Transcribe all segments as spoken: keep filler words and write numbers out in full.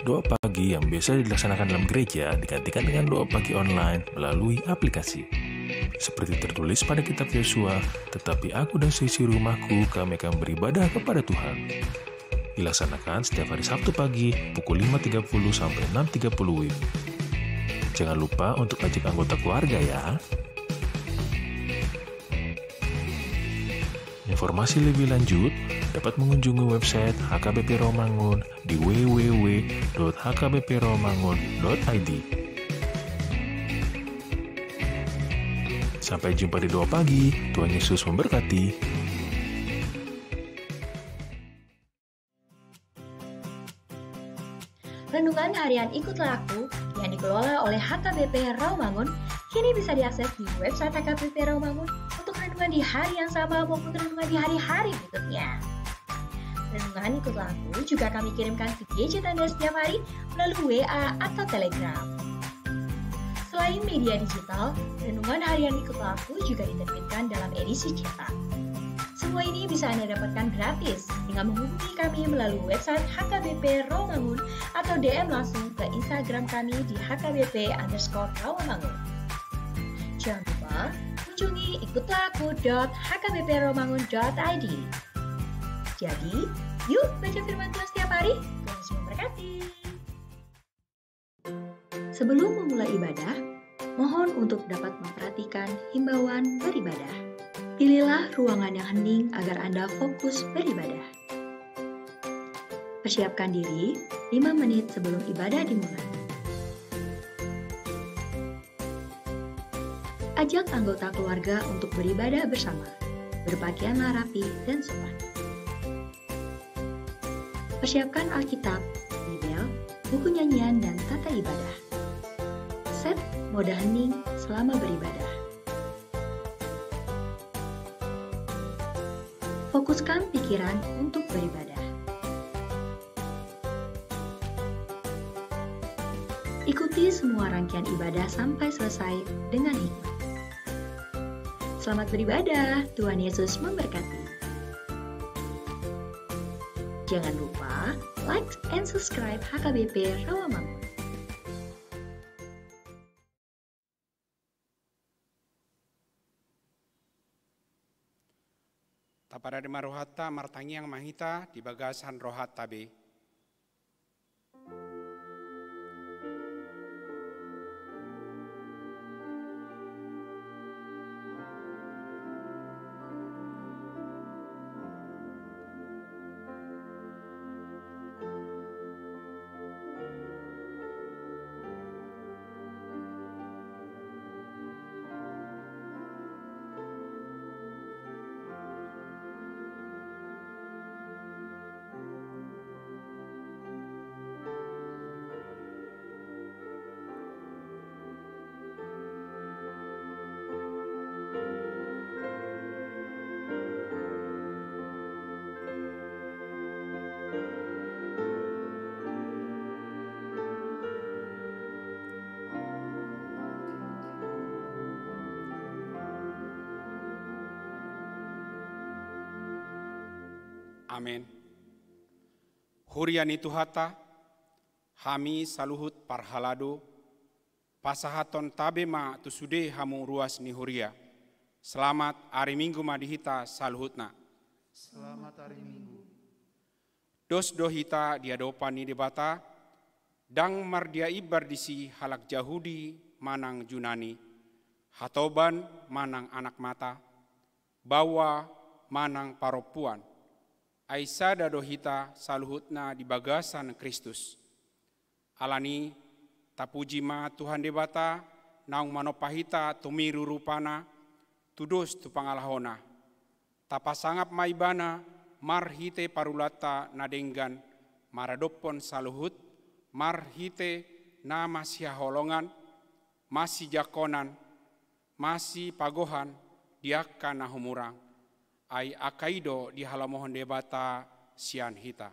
Doa pagi yang biasa dilaksanakan dalam gereja digantikan dengan doa pagi online melalui aplikasi. Seperti tertulis pada kitab Yosua, "Tetapi aku dan seisi rumahku, kami akan beribadah kepada Tuhan." Dilaksanakan setiap hari Sabtu pagi pukul lima tiga puluh sampai enam tiga puluh W I B. Jangan lupa untuk ajak anggota keluarga ya. Informasi lebih lanjut dapat mengunjungi website H K B P Rawamangun di w w w dot h k b p rawamangun dot i d. Sampai jumpa di doa pagi. Tuhan Yesus memberkati. Renungan Harian Ikutlah Aku yang dikelola oleh H K B P Rawamangun kini bisa diakses di website H K B P Rawamangun untuk renungan di hari yang sama maupun renungan di hari-hari berikutnya. Renungan Ikutlah Aku juga kami kirimkan ke gadget Anda setiap hari melalui W A atau Telegram. Selain media digital, Renungan Harian Ikutlah Aku juga diterbitkan dalam edisi cetak. Semua ini bisa Anda dapatkan gratis dengan menghubungi kami melalui website H K B P Rawamangun atau D M langsung ke Instagram kami di H K B P underscore Rawamangun. Jangan lupa kunjungi ikutlah aku dot h k b p rawamangun dot i d. Jadi, yuk baca firman Tuhan setiap hari. Tuhan Yesus memberkati. Sebelum memulai ibadah, mohon untuk dapat memperhatikan himbauan beribadah. Pilihlah ruangan yang hening agar Anda fokus beribadah. Persiapkan diri lima menit sebelum ibadah dimulai. Ajak anggota keluarga untuk beribadah bersama. Berpakaianlah rapi dan sopan. Persiapkan Alkitab, Bibel, buku nyanyian, dan tata ibadah. Set mode hening selama beribadah. Fokuskan pikiran untuk beribadah. Ikuti semua rangkaian ibadah sampai selesai dengan hikmat. Selamat beribadah, Tuhan Yesus memberkati. Jangan lupa like and subscribe H K B P Rawamangun. Tapadari ma rohanta, martangiang ma hita di bagasan rohanta be. Amen. Huria ni Tuhanta, hami saluhut parhalado, pasahathon tabe ma tu sude hamu ruas ni huria. Selamat ari Minggu ma di hita saluhutna. Selamat ari Minggu. Dos do hita di adopan ni Debata, ndang mardia imbar disi halak Jahudi manang Junani, hatoban manang anak mata, baoa manang parompuan. Ai sada do hita saluhutna di bagasan Kristus. Alani, tapuji ma Tuhan Debata, naung manompa hita tomiru rupana, tudos tu pangalahona. Tapasangap ma Ibana marhite parulanta na denggan, maradophon saluhut, marhite na masihaholongan, masijangkonan, masipagohan di angka na humurang. Ai angka i do dihalomohon Debata sian hita.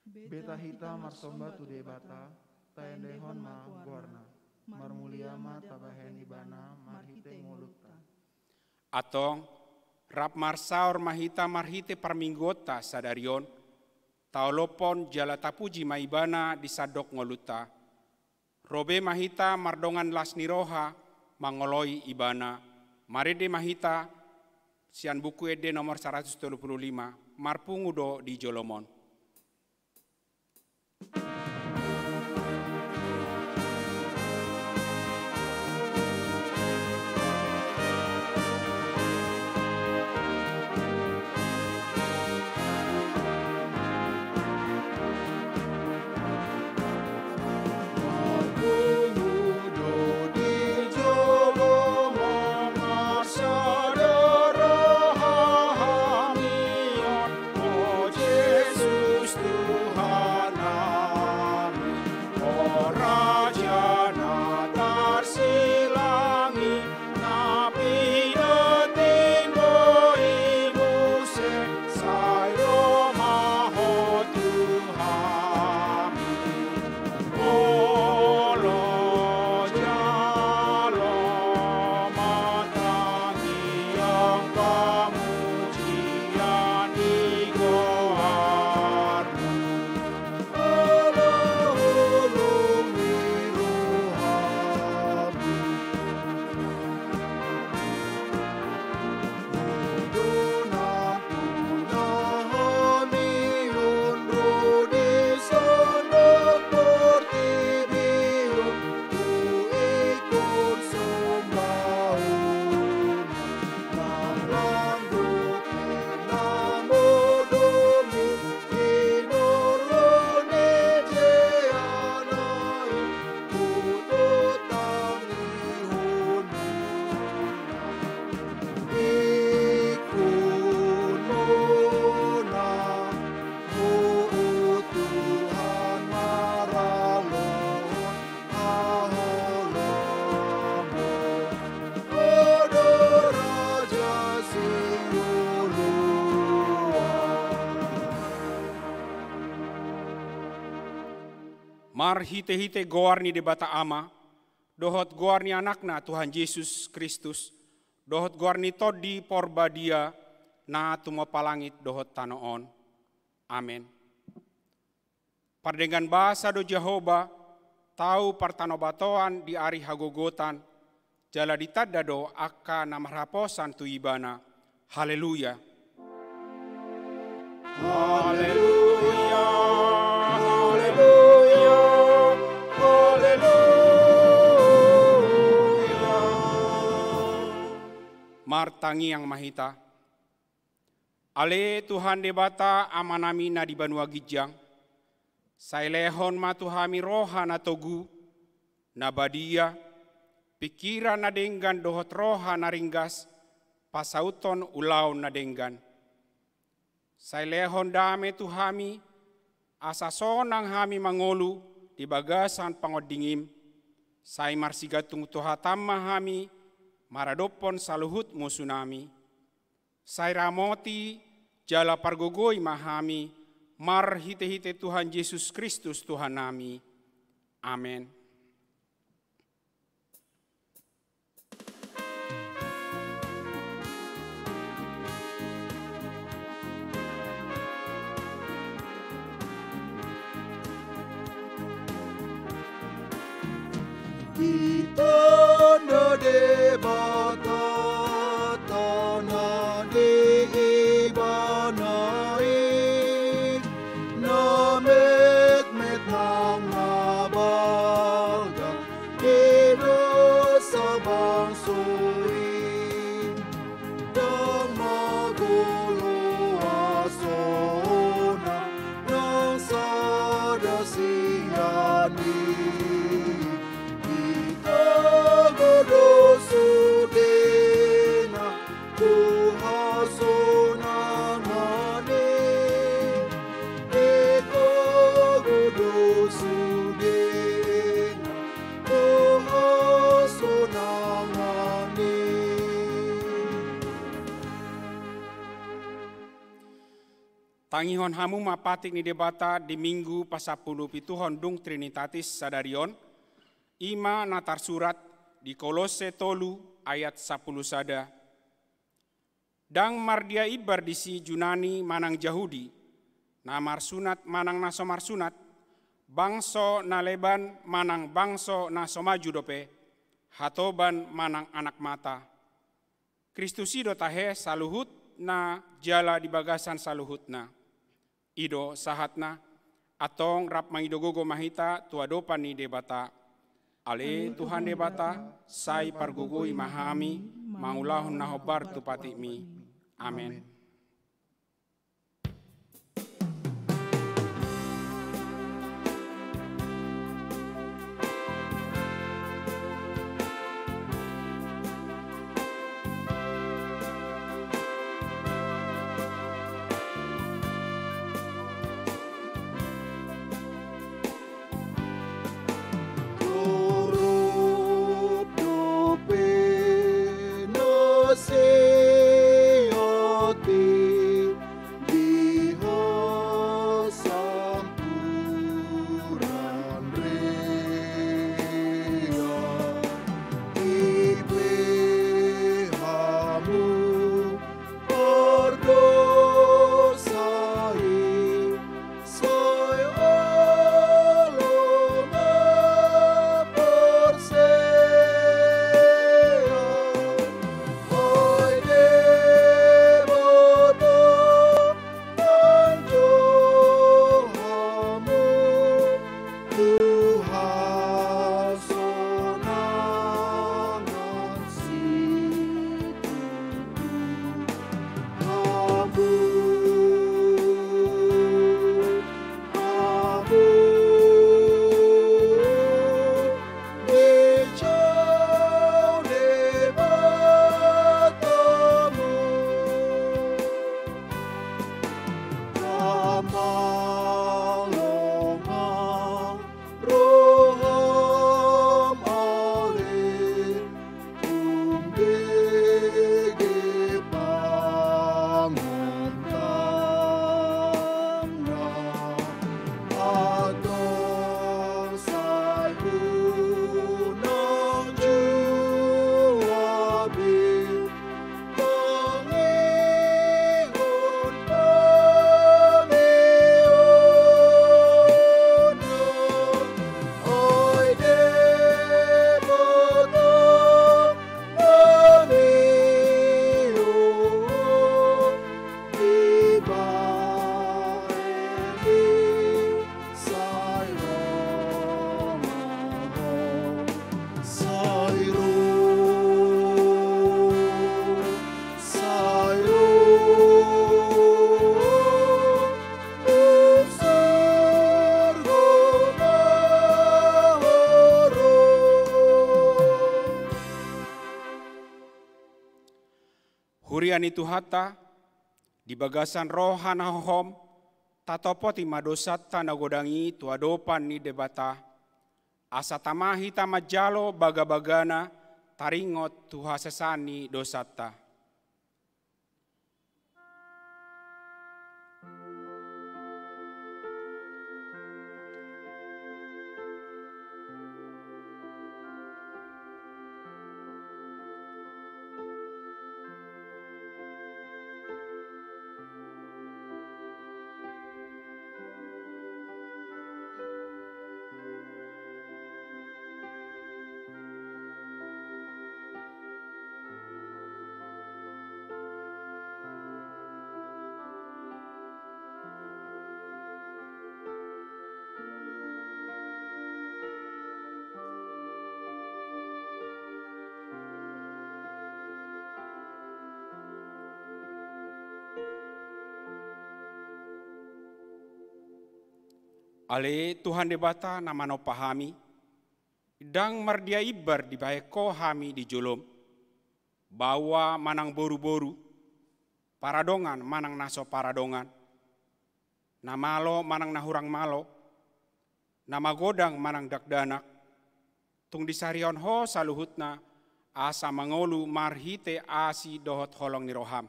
Beta hita marsomba tu Debata, taendehon ma goarna. Marmulia ma tabahen Ibana marhite ngolunta. Antong, rap marsaor ma hita marhite parmingguonta sadari on, Taolophon jala tapuji ma Ibana di sandok ngolunta. Ro be ma hita mardongan las ni roha mangoloi Ibana. Marende ma hita sian Buku Ende nomor saratus tolu pulu lima, marpungu do di jolom on. Marhite-hite goar ni Debata Ama, dohot goar ni Anakna Tuhan Jesus Kristus, dohot goar ni Tondi Porbadia, na tumompa langit dohot tano on. Amen. Pardenggan basa do Jahowa, tau partanobatoan di ari hagogotan, jala ditanda do angka na marhaposan tu Ibana. Haleluya. Haleluya, haleluya, haleluya. Martangiang ma hita. Ale Tuhan Debata Amanami na di banua ginjang, sai lehon ma tu hami roha na togu, na badia, pingkiran na denggan dohot roha na ringgas, pasauthon ulaon na denggan. Sai lehon dame tu hami, asa sonang hami mangolu di bagasan pangondingim, sai marsigantung tu hatam ma hami maradophon saluhut musunami. Sai ramoti jala pargogoi ma hami marhite-hite Tuhan Jesus Kristus Tuhannami. Amen. Ditanda Debata tangan di Ibana i, na metmet nang na balga di bangso-bangso i. Ndang magolo hasona nang sada sian i. Ditogu do sudena tu hasonangan i. Ditogu do sudena tu hasonangan i. Tangihon hamu ma patik ni Debata di Minggu pasampulupituhon dung Trinitatis sadari on, i ma na tarsurat di Kolosse tolu ayat sampulu sada. Ndang mardia imbar disi Junani manang Jahudi, na marsunat manang na so marsunat, bangso na leban manang bangso na so maju dope, hatoban manang anak mata. Kristus i do tahe saluhutna jala di bagasan saluhutna. I do sahatna, antong rap mangido gogo ma hita tu adopan ni Debata. Ale Tuhan Debata, sai pargogoi ma hami mangulahon na hombar tu patikmi. Amen. Torop dope na seat i di hasampuran rea, i pe hamu pardosa i, sai olo ma porsea. Ai Debata, tanjung hamu tu hasonangan situtu. Hamu, hamu, dejau Debatamu. Tama lomo roham ale, umbege pangontanna, atau sai unang juabe. Sai ro ma ho, sai ro, sai ro, usurgo ma ho ro. Huria ni Tuhanta, di bagasan roha na hohom, tatopoti ma dosanta na godang i tu adopan ni Debata, asa tama hita manjalo bagabagana taringot tu hasesaan ni dosanta. Ale Tuhan Debata na manompa hami, ndang mardia imbar dibahen Ho hami di jolom, baoa manang boruboru, paradongan manang na so paradongan, na malo manang na hurang malo, na magodang manang dakdanak, tung disarihon Ho saluhutna, asa mangolu marhite asi dohot holong ni roham.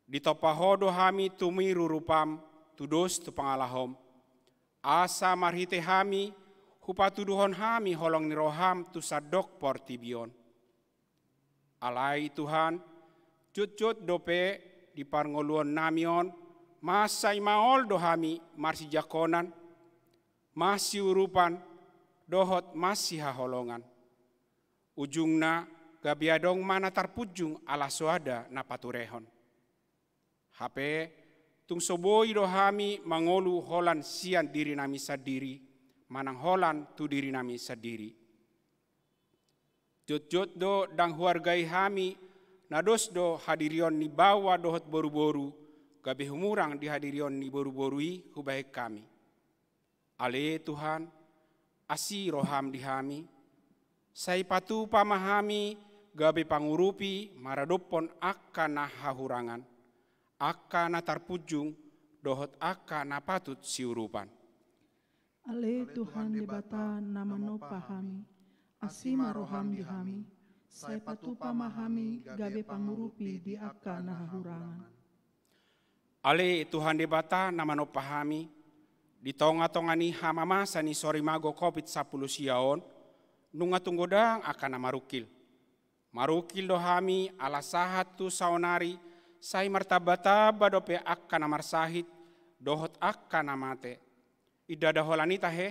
Ditompa Ho do hami tumiru rupam, tudos tu pangalahom, asa marhite hami hupatuduhon hami holong ni roham tu sandok portibi on. Alai Tuhan, jotjot dope di parngoluonnami on Mansai maol do hami marsijangkonan, marsiurupan, dohot marsihaholongan. Ujungna, gabe adong ma na tarpunjung ala soada na paturehon. Hape, tung so boi do hami mangolu holan sian dirinami sandiri, manang holan tu dirinami sandiri. Jotjot do ndang huargai hami, na dos do hadirion ni baoa dohot boruboru, gabe humurang di hadirion ni boruboru i hubahen hami. Ale Tuhan, asi roham di hami, sai patupa ma hami gabe pangurupi maradophon angka na hahurangan, angka na tarpunjung, dohot angka na patut siurupan. Ale Tuhan Debata na manompa hami, asi ma roham di hami, sai patupa ma hami gabe pangurupi di angka na hahurangan. Ale Tuhan Debata na manompa hami, di tongatonga ni hamamasa ni sorimago Covid sampulu sia on, nunga tung godang angka na marungkil. Marungkil do hami ala sahat tu saonari, sai martambatamba dope angka na marsahit, dohot angka na mate. Ndada holan i tahe,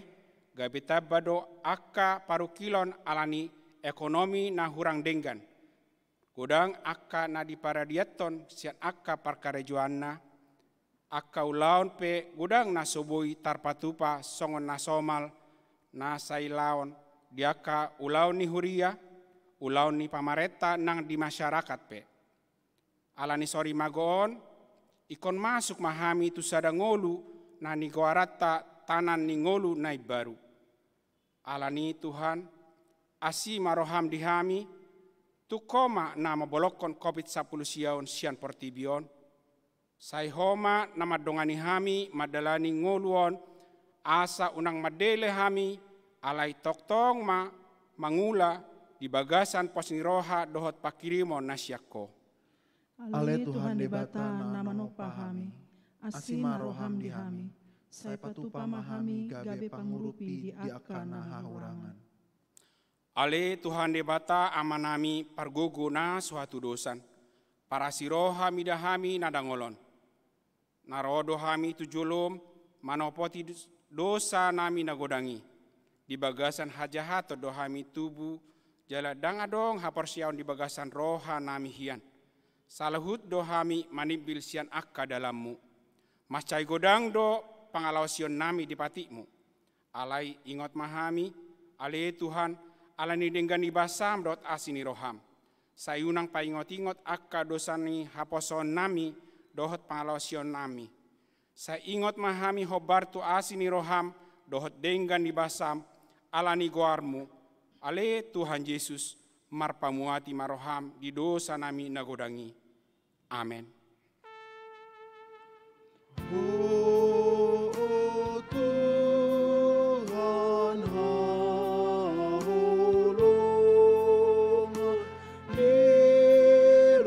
gabe tamba do angka parungkilon ala ni ekonomi na hurang denggan. Godang angka na diparadiathon sian angka parkarejoanna, angka ulaon pe godang na so boi tarpatupa songon na somal na sai laon di angka ulaon ni huria, ulaon ni pamarenta nang di masyarakat pe. Ala ni sorimago on, ingkon masuk ma hami tu sada ngolu na nigoaranta tanan ni ngolu na imbaru. Ala ni Tuhan, asi ma roham di hami, tung Ho ma na mambolongkon Covid sampulu sia on sian portibi on. Sai Ho ma na mandongani hami mandalani ngolu on, asa unang mandele hami, alai tongtong ma mangula di bagasan pos ni roha dohot panghirimon na sian Ho. Ale Tuhan Debata na manompa hami, asi ma roham di hami, sai patupa ma hami gabe pangurupi di angka na hahurangan. Ale Tuhan Debata Amanami pargogo na so hatudosan, parasi roha mida hami na dangol on. Na ro do hami tu jolom manopoti dos-, dosanami na godang i. Di bagasan hajahaton do hami tubu, jala ndang adong haporseaon di bagasan rohanami hian. Saluhut do hami manimbil sian angka dalanmu. Mansai godang do pangalaosionnami di patikmu. Alai ingot ma hami, ale Tuhan, ala ni denggan ni basam dohot asi ni roham. Sai unang paingotingot angka dosa ni haposoonnami dohot pangalaosionnami. Sai ingot ma hami hombar tu asi ni roham dohot denggan ni basam, ala ni goarmu, ale Tuhan Jesus, marpamuati ma roham di dosanami na godang i. Amen. O Tuhan, haholongan ni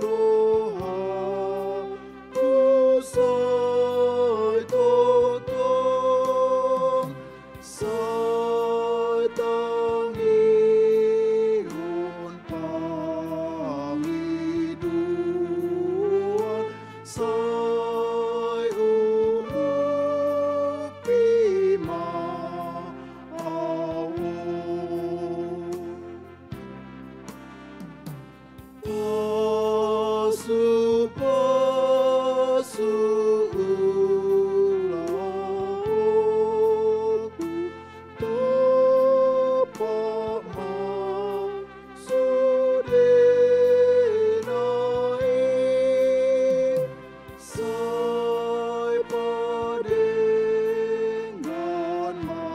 rohangku, sai tongtong sai tangihon pangidoan, sai urupi ma ahu. Pasupasu ulaonku, tumpak ma sudena i, sai padenggan ma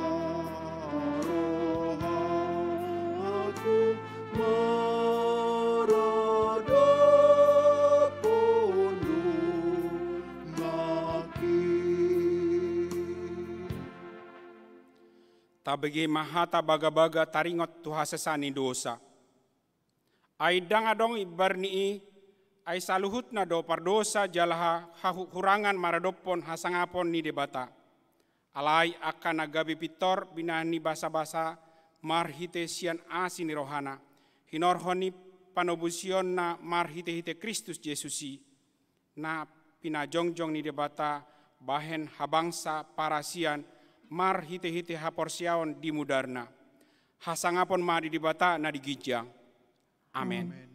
rohangku, maradophon nangkin. Tabege ma hata bagabaga taringot tu hasesaan ni dosa. Ai ndang adong imbar ni i, ai saluhutna do pardosa jala ha-, hahurangan maradophon hasangapon ni Debata. Alai angka na gabe pintor binahen ni basabasa marhite sian asi ni rohana, hinorhon ni panobusionna marhitehite Kristus Jesus i, na pinajongjong ni Debata bahen habangsa parasian marhitehite haporseaon di mudarna. Hasangapon ma di Debata na di ginjang. Amen. Amen.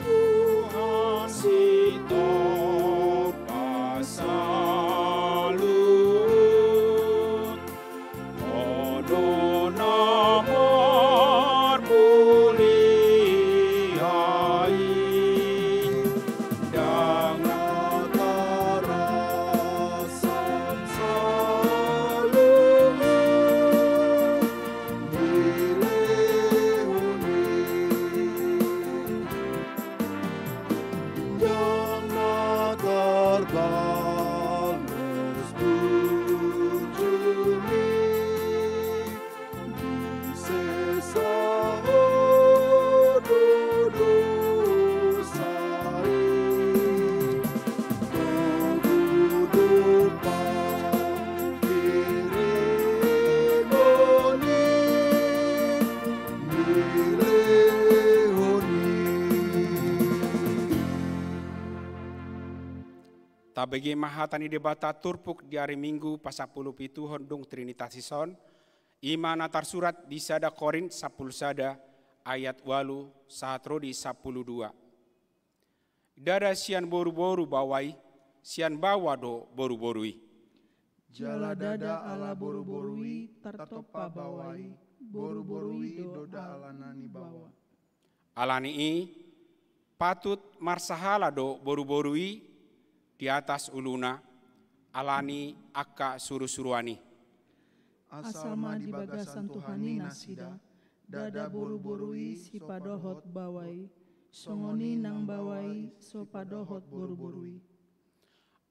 Tuhan sitopang saluhut, Ho do na marmulia i, ndang na tarasam saluhut dilehon i. Ndang na tarbalos bujurmi, disesa Ho do dosa i. Togu do pangkirimon i, dilehon i. Tabege ma hata ni Debata turpuk di ari Minggu pasampulupituhon dung Trinitatis on, i ma na tarsurat di sada Korint sampulu sada ayat ualu sahat ro di sampulu dua. Ndada sian boruboru baoa i, sian baoa do boruboru i. Jala ndada ala boruboru i tartompa baoa i, boruboru i do ndada alana ni baoa. Alani i, patut marsahala do boruboru i di atas uluna, alani angka surusuruan i. Asal ma di bagasan Tuhan i nasida, ndada boruboru i sipadohot baoa i, songon i nang baoa i so padohot boruboru i.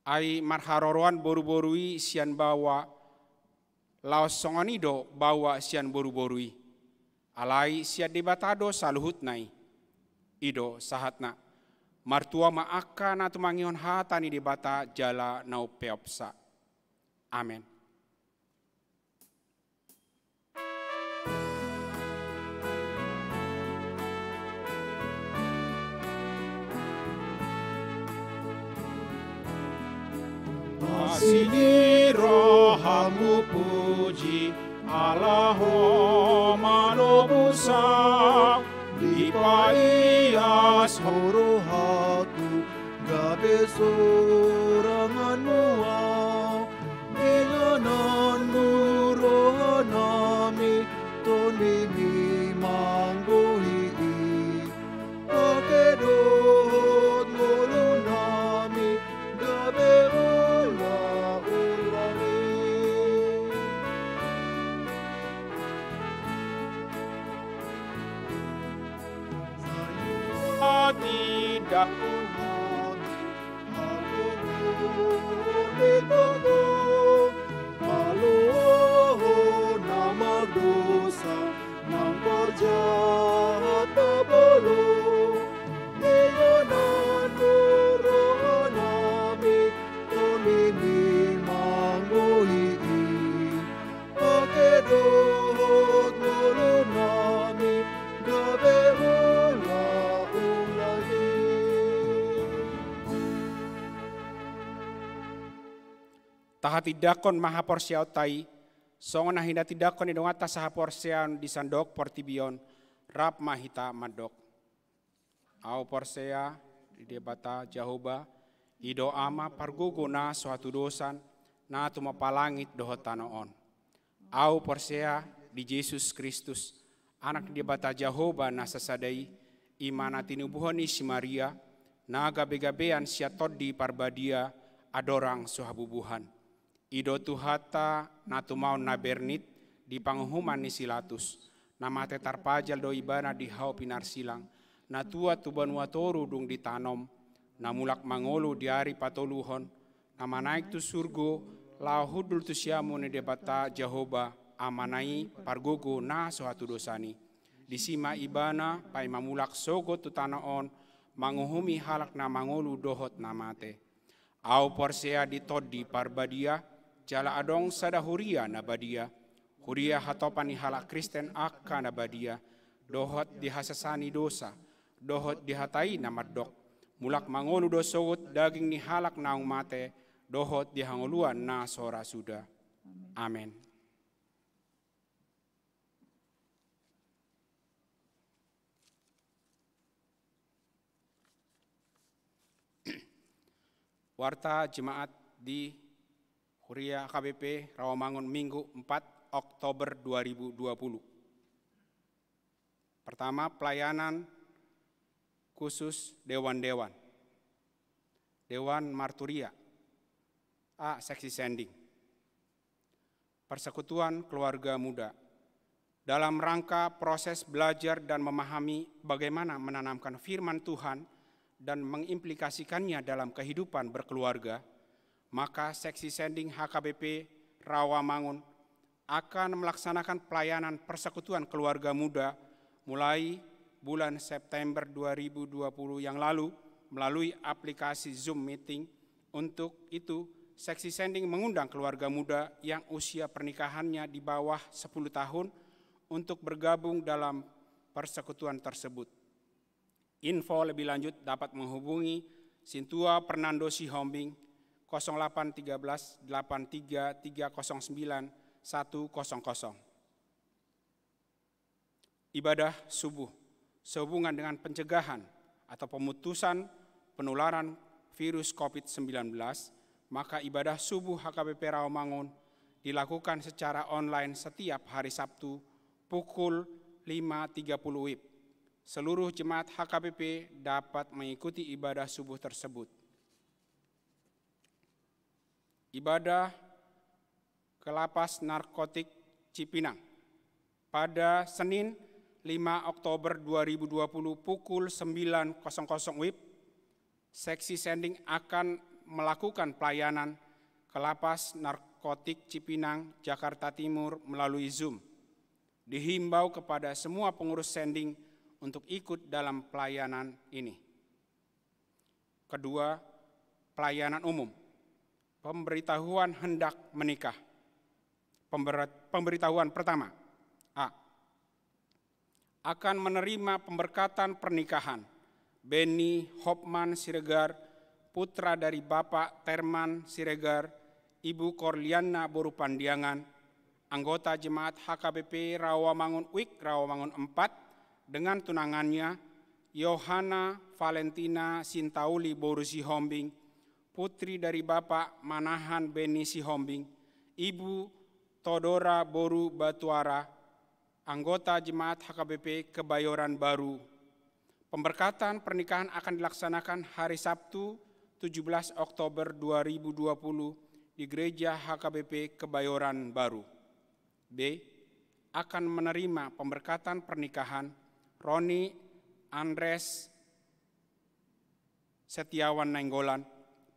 Ai marharoroan boruboru i sian baoa, laos songon i do baoa sian boruboru i. Alai sian Debata do saluhutna i. I do sahatna. Martua ma angka na tumangihon hata ni Debata jala na umpeopsa. Amen. Asi ni rohamu puji, ala Ho manobusa, dipaias Ho rohangku, gabe soranganmu ahu. Inganan ni rohanami, tondimi manggohi i. Pake dohot ngolunami, gabe ulaulami. Tindak Paluahon na mardosa, nang parjahat na bolon. Inganan ni rohanami, tondimi manggohi i. Pake dohot ngolunami, gabe ulaulami. Tahatindangkon ma haporseaonta i, songon na hinatindangkon ni donganta sahaporseaon di sandok portibi on, rap ma hita mandok. Ahu porsea di Debata Jahowa, i do Ama pargogo na so hatudosan, na tumompa langit dohot tano on. Ahu porsea di Jesus Kristus, Anak ni Debata Jahowa na sasada i, i ma na tinubuhon ni si Maria, na gabegabean sian Tondi Parbadia, andorang so habubuhan. I do Tuhanta na tumaon na bernit di panguhuman ni si Latus, na mate tarpajal do Ibana di hau pinarsilang, na tuat tu banua toru dung ditanom, na mulak mangolu di ari patoluhon, na manaek tu surgo, laho hundul tu siamun ni Debata Jahowa, Amana i pargogo na so hatudosan i. Disi ma Ibana paima mulak sogot tu tano on, manguhumi halak na mangolu dohot na mate. Au porsea di Tondi Parbadia, jala adong sada huria na badia, huria hatopan ni halak Kristen angka na badia, dohot di hasesaan ni dosa, dohot di hata i na mandok: Mulak mangolu do sogot daging ni halak naung mate, dohot di hangoluan na so ra suda. Amen. Warta Jemaat di Huria H K B P Rawamangun, Minggu, empat Oktober dua ribu dua puluh. Pertama, pelayanan khusus dewan-dewan. Dewan Marturia. A, seksi sending. Persekutuan Keluarga Muda. Dalam rangka proses belajar dan memahami bagaimana menanamkan firman Tuhan dan mengimplikasikannya dalam kehidupan berkeluarga, maka seksi sending H K B P Rawamangun akan melaksanakan pelayanan Persekutuan Keluarga Muda mulai bulan September dua ribu dua puluh yang lalu melalui aplikasi Zoom Meeting. Untuk itu, seksi sending mengundang keluarga muda yang usia pernikahannya di bawah sepuluh tahun untuk bergabung dalam persekutuan tersebut. Info lebih lanjut dapat menghubungi Sintua Fernando Sihombing, kosong delapan tiga belas delapan tiga tiga kosong sembilan satu kosong kosong. Ibadah subuh sehubungan dengan pencegahan atau pemutusan penularan virus covid sembilan belas, maka ibadah subuh H K B P Rawamangun dilakukan secara online setiap hari Sabtu pukul lima tiga puluh W I B. Seluruh jemaat H K B P dapat mengikuti ibadah subuh tersebut. Ibadah ke Lapas Narkotik Cipinang. Pada Senin, lima Oktober dua ribu dua puluh, pukul sembilan kosong kosong W I B, seksi sending akan melakukan pelayanan ke Lapas Narkotik Cipinang, Jakarta Timur melalui Zoom. Dihimbau kepada semua pengurus sending untuk ikut dalam pelayanan ini. Kedua, pelayanan umum. Pemberitahuan hendak menikah. Pember-, pemberitahuan pertama. A. Akan menerima pemberkatan pernikahan Benny Hopman Siregar, putra dari Bapak Terman Siregar, Ibu Korlianna boru Pandiangan, anggota jemaat H K B P Rawamangun Wik Rawamangun empat, dengan tunangannya, Yohana Valentina Sintauli boru Sihombing, putri dari Bapak Manahan Beni Sihombing, Ibu Todora boru Batuara, anggota jemaat H K B P Kebayoran Baru. Pemberkatan pernikahan akan dilaksanakan hari Sabtu, tujuh belas Oktober dua ribu dua puluh, di Gereja H K B P Kebayoran Baru. B. Akan menerima pemberkatan pernikahan Roni Andres Setiawan Nainggolan,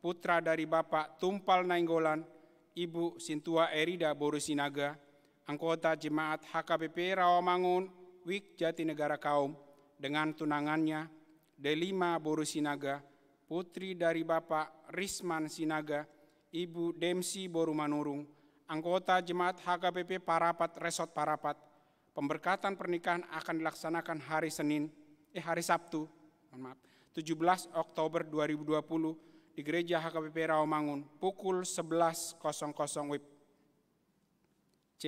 putra dari Bapak Tumpal Nainggolan, Ibu Sintua Erida boru Sinaga, anggota jemaat H K B P Rawamangun Wik Jatinegara Kaum, dengan tunangannya, Delima boru Sinaga, putri dari Bapak Risman Sinaga, Ibu Demsi boru Manurung, anggota jemaat H K B P Parapat Resort Parapat. Pemberkatan pernikahan akan dilaksanakan hari Senin, eh, hari Sabtu, mohon maaf, tujuh belas Oktober dua ribu dua puluh, di Gereja H K B P Rawamangun pukul sebelas kosong kosong W I B. C.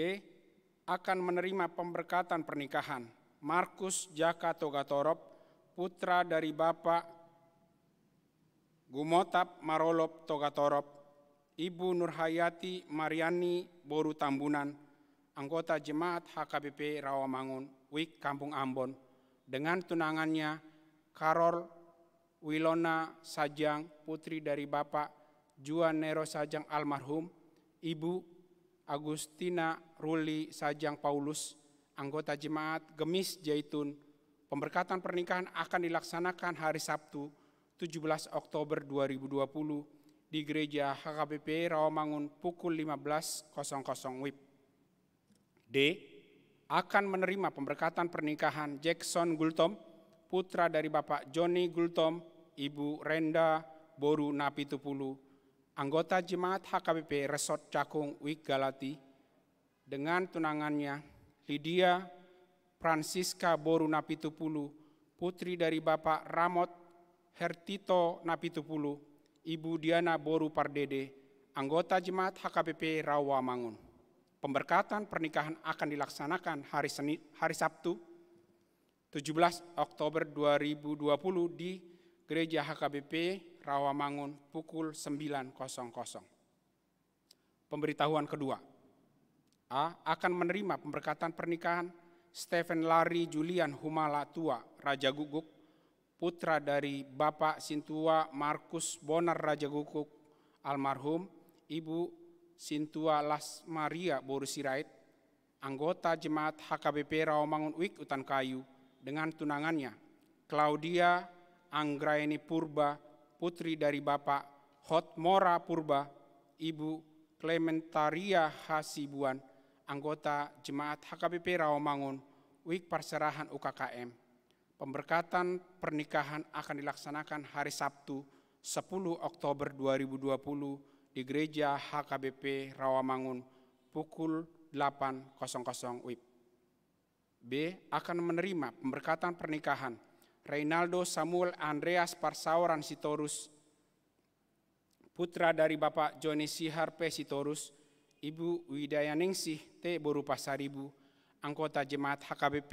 Akan menerima pemberkatan pernikahan Markus Jaka Togatorop, putra dari Bapak Gumotap Marolop Togatorop, Ibu Nurhayati Mariani boru Tambunan, anggota jemaat H K B P Rawamangun Wik Kampung Ambon, dengan tunangannya Karol Wilona Sajang, putri dari Bapak Juan Nero Sajang almarhum, Ibu Agustina Ruli Sajang Paulus, anggota jemaat Gemis Jaitun. Pemberkatan pernikahan akan dilaksanakan hari Sabtu, tujuh belas Oktober dua ribu dua puluh, di Gereja H K B P Rawamangun pukul lima belas kosong kosong W I B. D. Akan menerima pemberkatan pernikahan Jackson Gultom, putra dari Bapak Joni Gultom, Ibu Renda boru Napitupulu, Anggota Jemaat H K B P Resort Cakung Wijk Galati, dengan tunangannya, Lydia Francisca boru Napitupulu, putri dari Bapak Ramot Hertito Napitupulu, Ibu Diana boru Pardede, anggota Jemaat H K B P Rawamangun. Pemberkatan pernikahan akan dilaksanakan hari Senin, hari Sabtu, tujuh belas Oktober dua ribu dua puluh di Gereja H K B P Rawamangun pukul sembilan kosong kosong. Pemberitahuan kedua. A, akan menerima pemberkatan pernikahan Stephen Larry Julian Humala Tua, Raja Guguk, putra dari Bapak Sintua Markus Bonar Raja Guguk almarhum, Ibu Sintua Las Maria boru Sirait, anggota Jemaat H K B P Rawamangun Wijk Utankayu, dengan tunangannya, Claudia Anggraeni Purba, putri dari Bapak Hotmora Purba, Ibu Clementaria Hasibuan, anggota Jemaat H K B P Rawamangun Wijk Parserahan U K K M. Pemberkatan pernikahan akan dilaksanakan hari Sabtu, sepuluh Oktober dua ribu dua puluh, di Gereja H K B P Rawamangun pukul delapan kosong kosong W I B. B, akan menerima pemberkatan pernikahan Reynaldo Samuel Andreas Parsaoran Sitorus, putra dari Bapak Joni Sihar P Sitorus, Ibu Widayaningsih T boru Pasaribu, anggota Jemaat H K B P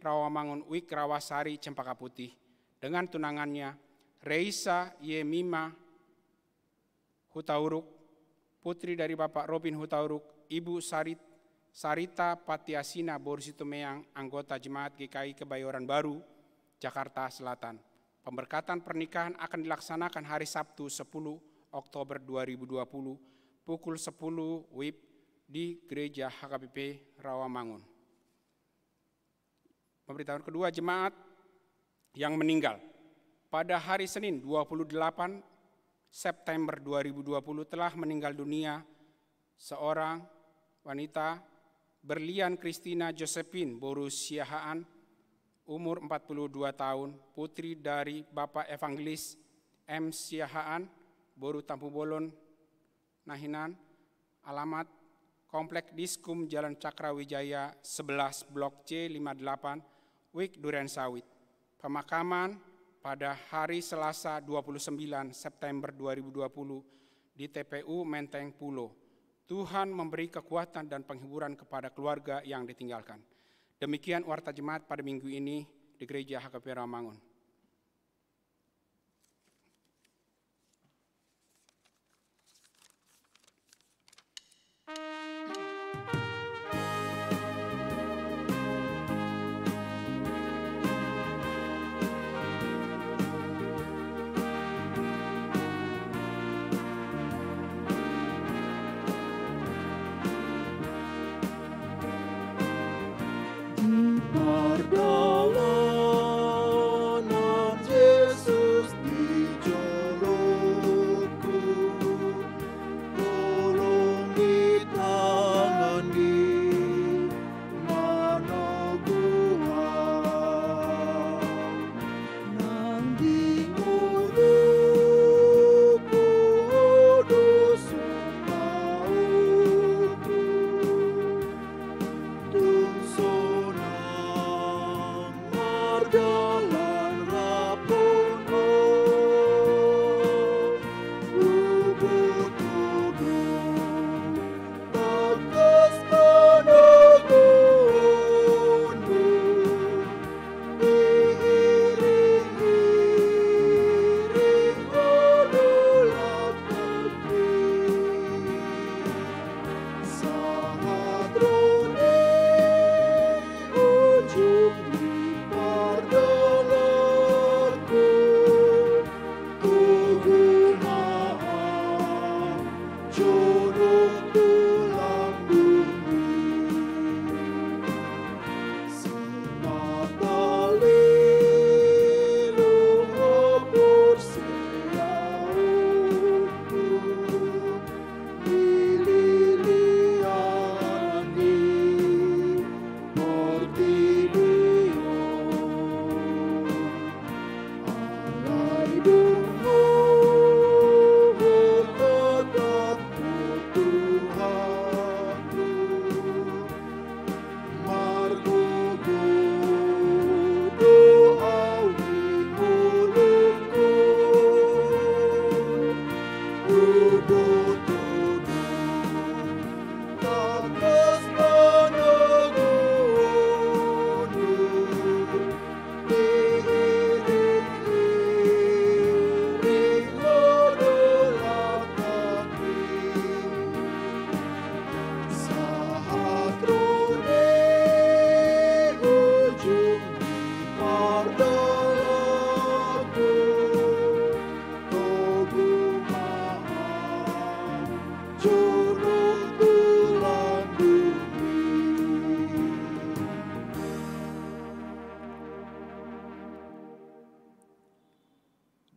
Rawamangun Wijk Rawasari Cempaka Putih, dengan tunangannya Reisa Yemima Hutauruk, putri dari Bapak Robin Hutauruk, Ibu Sarit-, Sarita Patiasina boru Situmeang, anggota Jemaat G K I Kebayoran Baru, Jakarta Selatan. Pemberkatan pernikahan akan dilaksanakan hari Sabtu, sepuluh Oktober dua ribu dua puluh, pukul sepuluh W I B di Gereja H K B P Rawamangun. Pemberitahuan kedua, jemaat yang meninggal. Pada hari Senin, dua puluh delapan September dua ribu dua puluh, telah meninggal dunia seorang wanita, Berlian Kristina Josephine boru Siahaan, umur empat puluh dua tahun, putri dari Bapak Evangelis M Siahaan boru Tampubolon, Nahinan, alamat Komplek Diskum, Jalan Cakra Wijaya sebelas, Blok C lima delapan, Wijk Duren Sawit. Pemakaman pada hari Selasa, dua puluh sembilan September dua ribu dua puluh, di T P U Menteng Pulo. Tuhan memberi kekuatan dan penghiburan kepada keluarga yang ditinggalkan. Demikian warta jemaat pada minggu ini di Gereja H K P Rawamangun. Di pardalanan Jesus di jolongku, tolong hita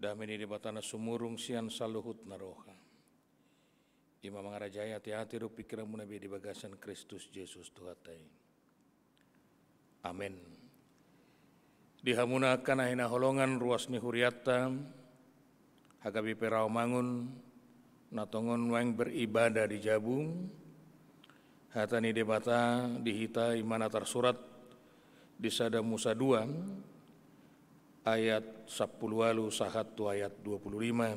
Dame ni Debata na sumurung sian saluhut na roha, i ma mangarajai ateate dohot pingkiranmuna be di bagasan Kristus Jesus Tuhanta i. Amen. Di hamuna angka na hinaholongan ruas ni hurianta, hagabe peraomangun, na tongon nuaeng beribadah di jabu, hata ni Debata di hita i ma na tarsurat di Sada Musa dua, ayat sampulu ualu sahat tu ayat dua pulu lima,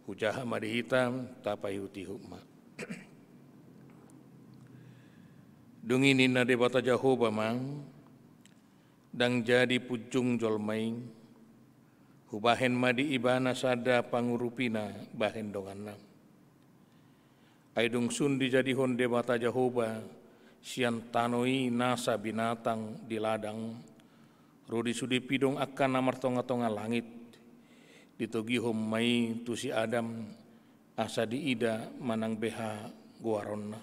hujaha ma di hita, tapaihutihut ma. Dung i ninna Debata Jahowa ma, ndang jadi punjung jolma i, hubahen ma di ibana sada pangurupina bahen donganna. Ai dung sun dijadihon Debata Jahowa sian tano i nasa binatang di ladang, ro di sude pidong angka na martongatonga langit, ditogihon ma i tu si Adam, asa diida manang beha goaronna.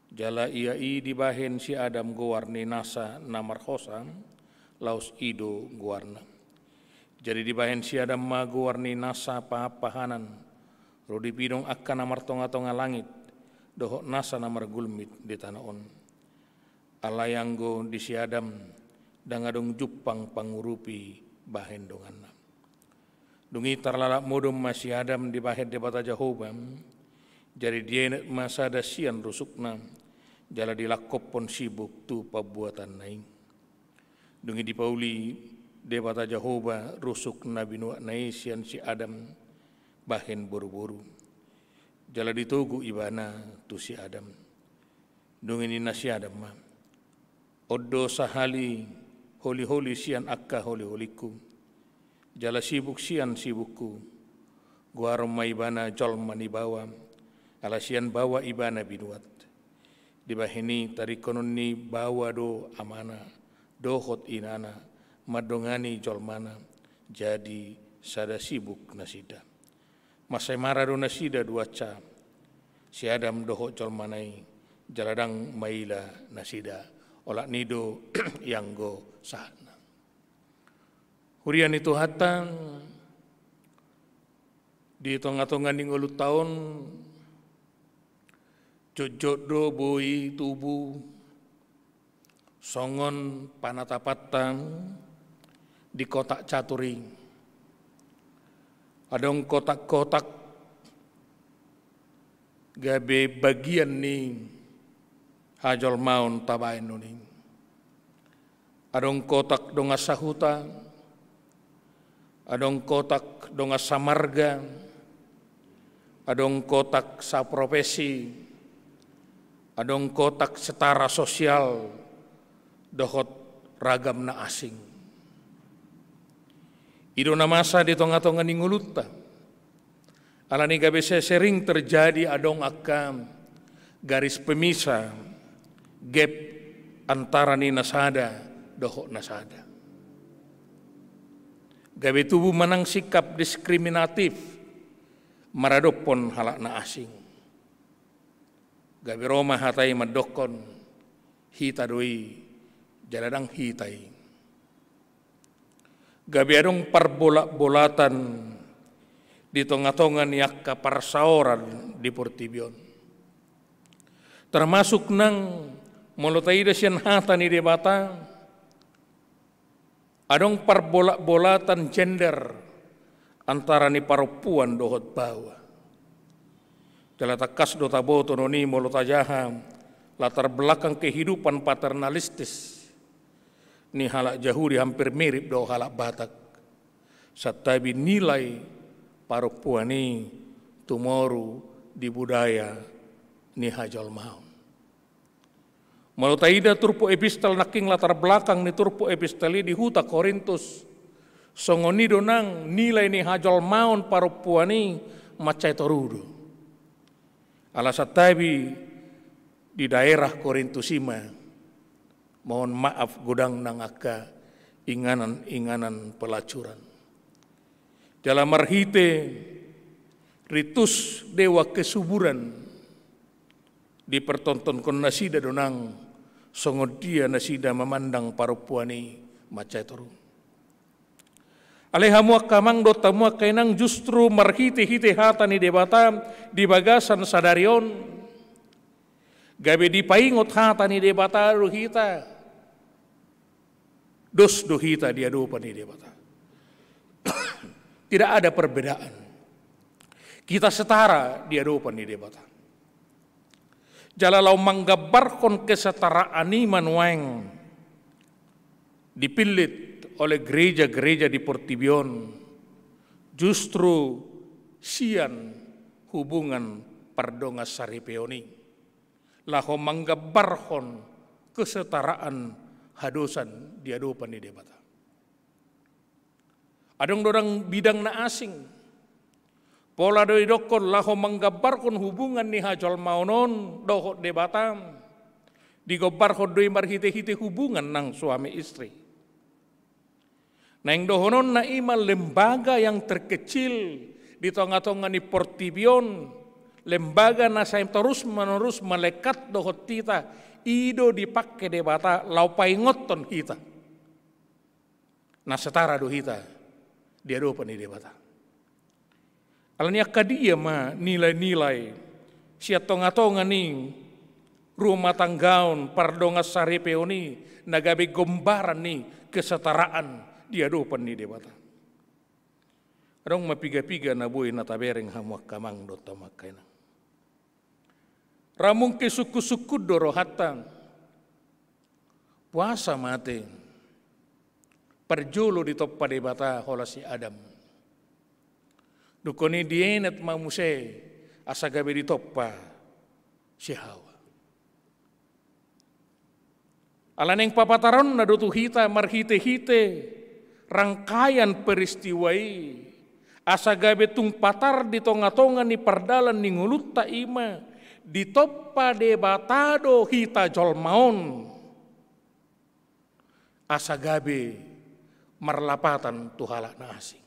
Jala ia i dibahen si Adam goar ni nasa na marhosa, Laos i do goarna. Jadi dibahen si Adam ma goar ni nasa pahanpahanan, ro di pidong angka na martongatonga langit, dohot nasa na margulmit di tano on. Alai anggo di si Adam, ndang adong jumpang pangurupi bahen donganna. Dung i tarlalap modom ma si Adam dibahen Debata Jahowa, jadi dienet ma sada sian rusukna, jala dilangkophon sibuk tu pambuatanna i. Dung i dipauli Debata Jahowa rusuk na binuatna i sian si Adam bahen boruboru. Jala ditogu ibana tu si Adam. Dung i ninna si Adam ma, on do sahali holiholi sian angka holiholingku, jala sibuk sian sibukku. Goaron ma ibana jolma ni baoa, ala sian baoa ibana binuat. Dibahen i taringonon ni baoa do amana, dohot inana, mandongani jolmana, jadi sada sibuk nasida. Mansai mara do nasida duansa, si Adam dohot jolmana i, jala ndang maila nasida, olat ni i do ianggo sahatna. Huria ni Tuhanta, di tongatonga ni ngolunta on, jotjot do boi tubu songon panatapanta di kotak catur i. Adong kotakkotak gabe bagian ni hajolmaon tabaen on i. Adong kotak dongan sahuta, adong kotak dongan samarga, adong kotak saprofesi, adong kotak setara sosial, dohot ragam na asing. I do na masa di tongatonga ni ngolunta. Alani gabe sering terjadi adong angka garis pemisah, gap antara ni na sada dohot na sada. Gabe tubu manang sikap diskriminatif maradophon halak na asing. Gabe ro ma hata i mandokkon, hita do i, jala ndang hita i. Gabe adong parbolatbolatan di tongatonga ni angka parsaoran di portibi on. Termasuk nang molo taida sian hata ni Debata, adong parbolatbolatan gender antara ni parompuan dohot baoa. Jala tangkas do taboto on i molo tajaha latar belakang kehidupan paternalistis ni halak Jahudi, hampir mirip do halak Batak. Santabi nilai parompuan i tumoru di budaya ni hajolmaon. Molo taida turpuk epistel nangkin, latar belakang ni turpuk epistel i di huta Korintus, songon i do nang nilai ni hajolmaon parompuan i mansai toru do. Ala santabi di daerah Korintus i ma, mohon maaf, godang nang angka inganan-inganan pelacuran. Jala marhite ritus dewa kesuburan, dipertontonhon nasida do nang songon dia nasida mamandang parompuan i mansai toru. Alai hamu angka amang dohot hamu angka inang, justru marhite-hite hata ni Debata di bagasan sadari on, gabe dipaingot hata ni Debata do hita. Dos do hita di adopan ni Debata. Tidak ada perbedaan. Kita setara di adopan ni Debata. Jala laho manggambarhon kesetaraan i ma nuaeng dipillit oleh gereja-gereja di portibi on, justru sian hubungan pardongansaripeon i. Laho manggambarhon kesetaraan hadosan di adopan ni Debata. Adong do nang bidang na asing. Pola do didokkon laho manggambarhon hubungan ni hajolmaon on dohot Debata. Digombarhon do i marhite-hite hubungan nang suami istri. Naeng dohononna i ma lembaga yang terkecil di tonga-tonga ni portibi on, lembaga na sai torus-menerus melekat dohot hita, i do dipangke Debata laho paingothon hita. Na setara do hita di adopan ni Debata. Alani angka dia ma nilai-nilai sian tonga-tonga ni rumah tanggaon pardongansaripeon i na gabe gombaran ni kesetaraan di adopan ni Debata. Adong ma piga-piga na boi na tabereng hamu angka amang dohot hamu angka inang. Ra mungkin sungkun-sungkun do rohanta. Puasa ma ate. Parjolo ditompa Debata holan si Adam. Dungkon i dienet ma muse asa gabe ditompa si Hawa. Ala naeng papataronna do tu hita marhite-hite rangkaian peristiwa i, asa gabe tung patar di tonga-tonga ni pardalan ni ngolunta i ma, ditompa Debata do hita jolma on, asa gabe marlapatan tu halak na asing.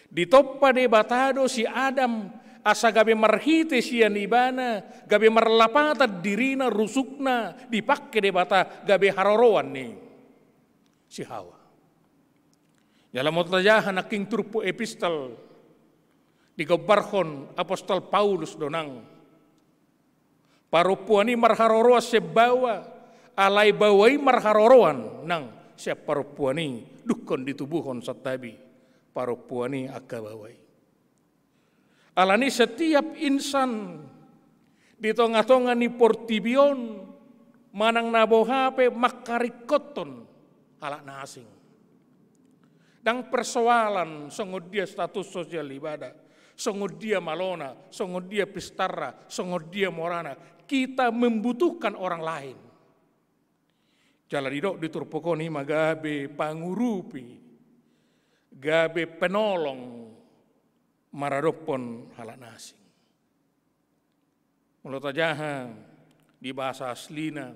Ditompa Debata do si Adam, asa gabe marhite sian ibana, gabe marlapatan dirina, rusukna, dipangke Debata gabe haroroan ni si Hawa. Jala molo tajaha nangkin turpuk epistel, digombarhon apostel Paulus do nang. Parompuan i marharoroan sian baoa, alai baoa i marharoroan nang sian parompuan i, dungkon ditubuhon santabi parompuan i angka baoa i. Alani setiap insan di tonga-tonga ni portibi on manang na boha pe mangkaringkothon halak na asing. Ndang persoalan songon dia status sosial ibana, songon dia malona, songon dia pistarna, songon dia morana. Kita membutuhkan orang lain. Jala didok di turpuk on i ma gabe pangurupi, gabe penolong maradophon halak na asing. Molo tajaha di bahasa aslina,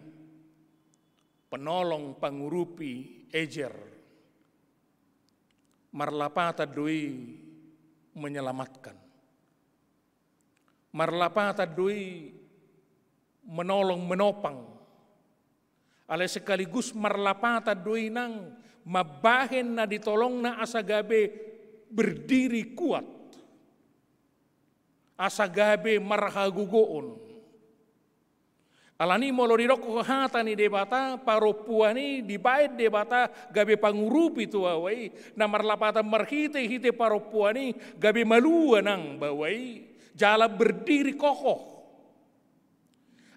penolong, pangurupi, ezer. Marlapatan do i menyelamatkan. Marlapatan do i menolong, menopang. Alai sekaligus marlapatan do i nang mambahen na ditolongna asa gabe berdiri kuat. Asa gabe marhagogoon. Alani molo didok hata ni Debata, parompuan i dibahen Debata gabe pangurupi tu baoa i, na marlapatan marhite-hite parompuan i gabe malua nang baoa i, jala berdiri kokoh.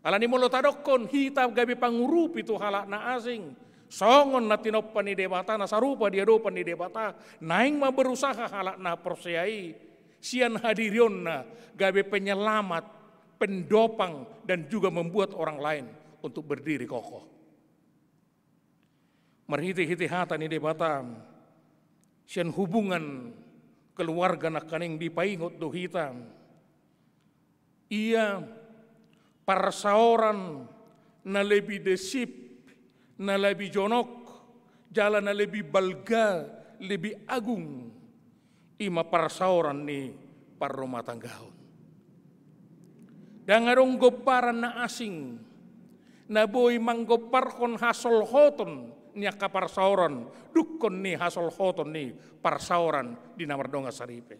Alani molo tadokkon hita gabe pangurupi tu halak na asing, songon na tinompa ni Debata, na sarupa di adopan ni Debata, naeng ma berusaha halak na porsea i, sian hadirionna gabe penyelamat, pendopang, dan juga membuat orang lain untuk berdiri kokoh. Marhite-hite hata ni Debata, sian hubungan keluarga nangkaning dipaingot do hita. Ia parsaoran na lebih desip, na lebih jonok, jala na lebih balga, lebih agung. I ma parsaoran ni parrumatanggaon. Ndang adong gombaran na asing, na boi manggombarhon hasolhoton ni angka parsaoran, dungkon ni hasolhoton ni parsaoran di na mardongan saripe.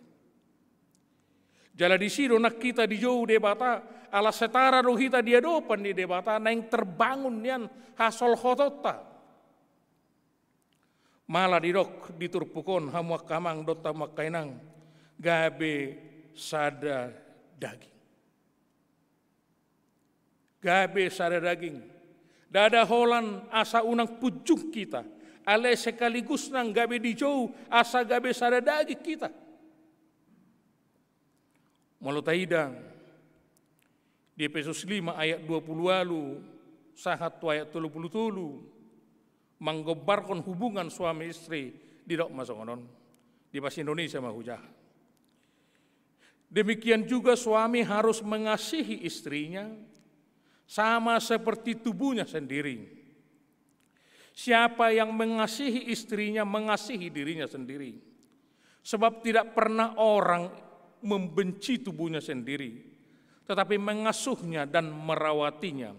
Jala disi do nang hita dijou Debata, ala setara do hita di adopan ni Debata, naeng terbangun nian hasolhotonta. Mala didok di turpuk on, hamu angka amang dohot hamu angka inang, gabe sada daging. Gabe sada daging. Ndada holan asa unang punjung hita, alai sekaligus nang gabe dijou asa gabe sada daging hita. Molo taida di Efesus lima ayat dua puluh ualu sahat tu ayat tolu puluh tolu, manggombarhon hubungan suami istri, didok ma songon on. Di bahasa Indonesia ma hujaha. Demikian juga suami harus mengasihi istrinya sama seperti tubuhnya sendiri. Siapa yang mengasihi istrinya, mengasihi dirinya sendiri. Sebab tidak pernah orang membenci tubuhnya sendiri, tetapi mengasuhnya dan merawatinya,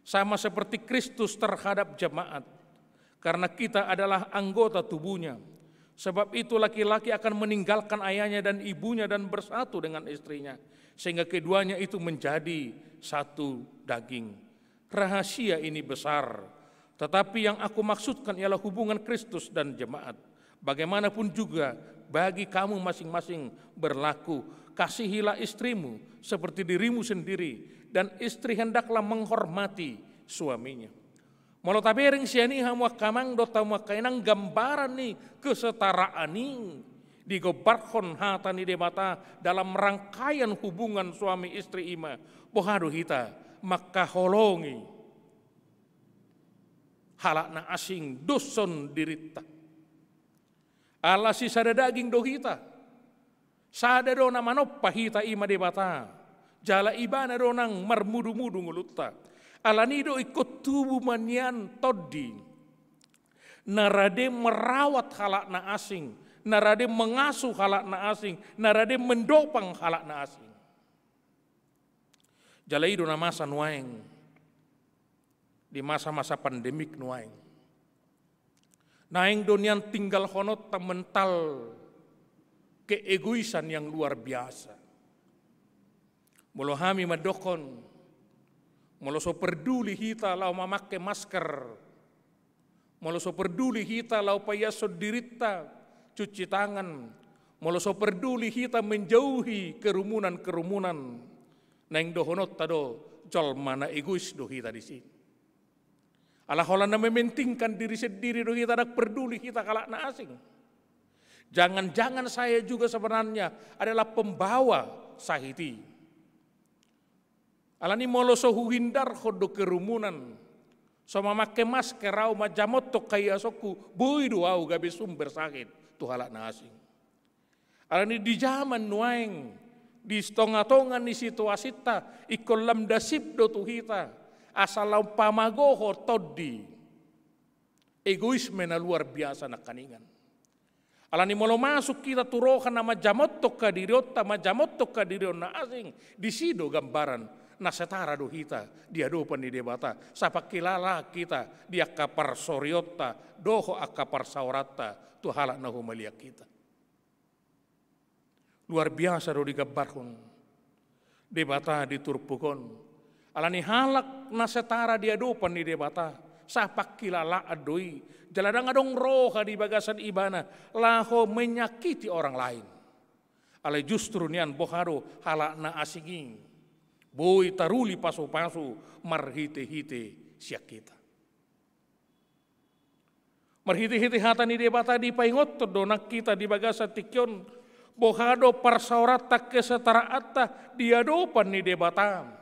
sama seperti Kristus terhadap jemaat. Karena kita adalah anggota tubuhnya. Sebab itu laki-laki akan meninggalkan ayahnya dan ibunya dan bersatu dengan istrinya, sehingga keduanya itu menjadi satu daging. Rahasia ini besar. Tetapi yang aku maksudkan ialah hubungan Kristus dan jemaat. Bagaimanapun juga, bagi kamu masing-masing berlaku, kasihilah istrimu seperti dirimu sendiri, dan istri hendaklah menghormati suaminya. Molo tabereng sian i, hamu angka amang dohot hamu angka inang, gambaran ni kesetaraan i digombarhon hata ni Debata dalam rangkaian hubungan suami istri i ma, boha do hita mangkaholongi halak na asing doshon dirinta. Ala sisada daging do hita. Sada do na manompa hita, i ma Debata. Jala Ibana do nang marmudumudu ngolunta. Alani do ingkon tubu ma nian tondi na rade merawat halak na asing, na rade mengasuh halak na asing, na rade mendopang halak na asing. Jala i do na masa nuaeng, di masa-masa pandemik nuaeng. Naeng do nian tinggalhononta mental keegoisan yang luar biasa. Molo hami mandokhon, molo so perduli hita laho mamangke masker, molo so perduli hita laho paiashon dirinta, cuci tangan, molo so perduli hita menjauhi kerumunan-kerumunan, naeng dohononta do, jolma na egois do hita disi. Ala holan na mementingkan diri sendiri do hita, ndang perduli hita halak na asing. Jangan-jangan saya juga sebenarnya adalah pembawa sahit i. Alani molo so huhindarhon do kerumunan, so mamangke masker au manjamothon haiashonku, boi do au gabe sumber sahit tu halak na asing. Alani di jaman nuaeng, di tonga-tonga ni situasinta, ingkon lam dasip do tu hita asa lam pamagohon tondi egoisme na luar biasa nangkaningan. Alani molo masuk hita tu roha na manjamothon hadirionta, manjamothon hadirion na asing, disi do gambaran na setara do hita di adopan ni Debata, sapangkilalaan hita di angka parsorionta dohot angka parsaoranta tu halak na humaliang hita. Luar biasa do digambarhon Debata di turpuk on. Alani halak na setara di adopan ni Debata, sapangkilalaan do i, jala ndang adong roha di bagasan ibana laho menyakiti orang lain. Alai justru nian boha do, halak na asing i boi taruli pasu-pasu marhite-hite sian hita. Marhite-hite hata ni Debata dipaingothon do nang hita di bagasan tingki on, boha do parsaoranta, kesetaraanta di adopan ni Debata.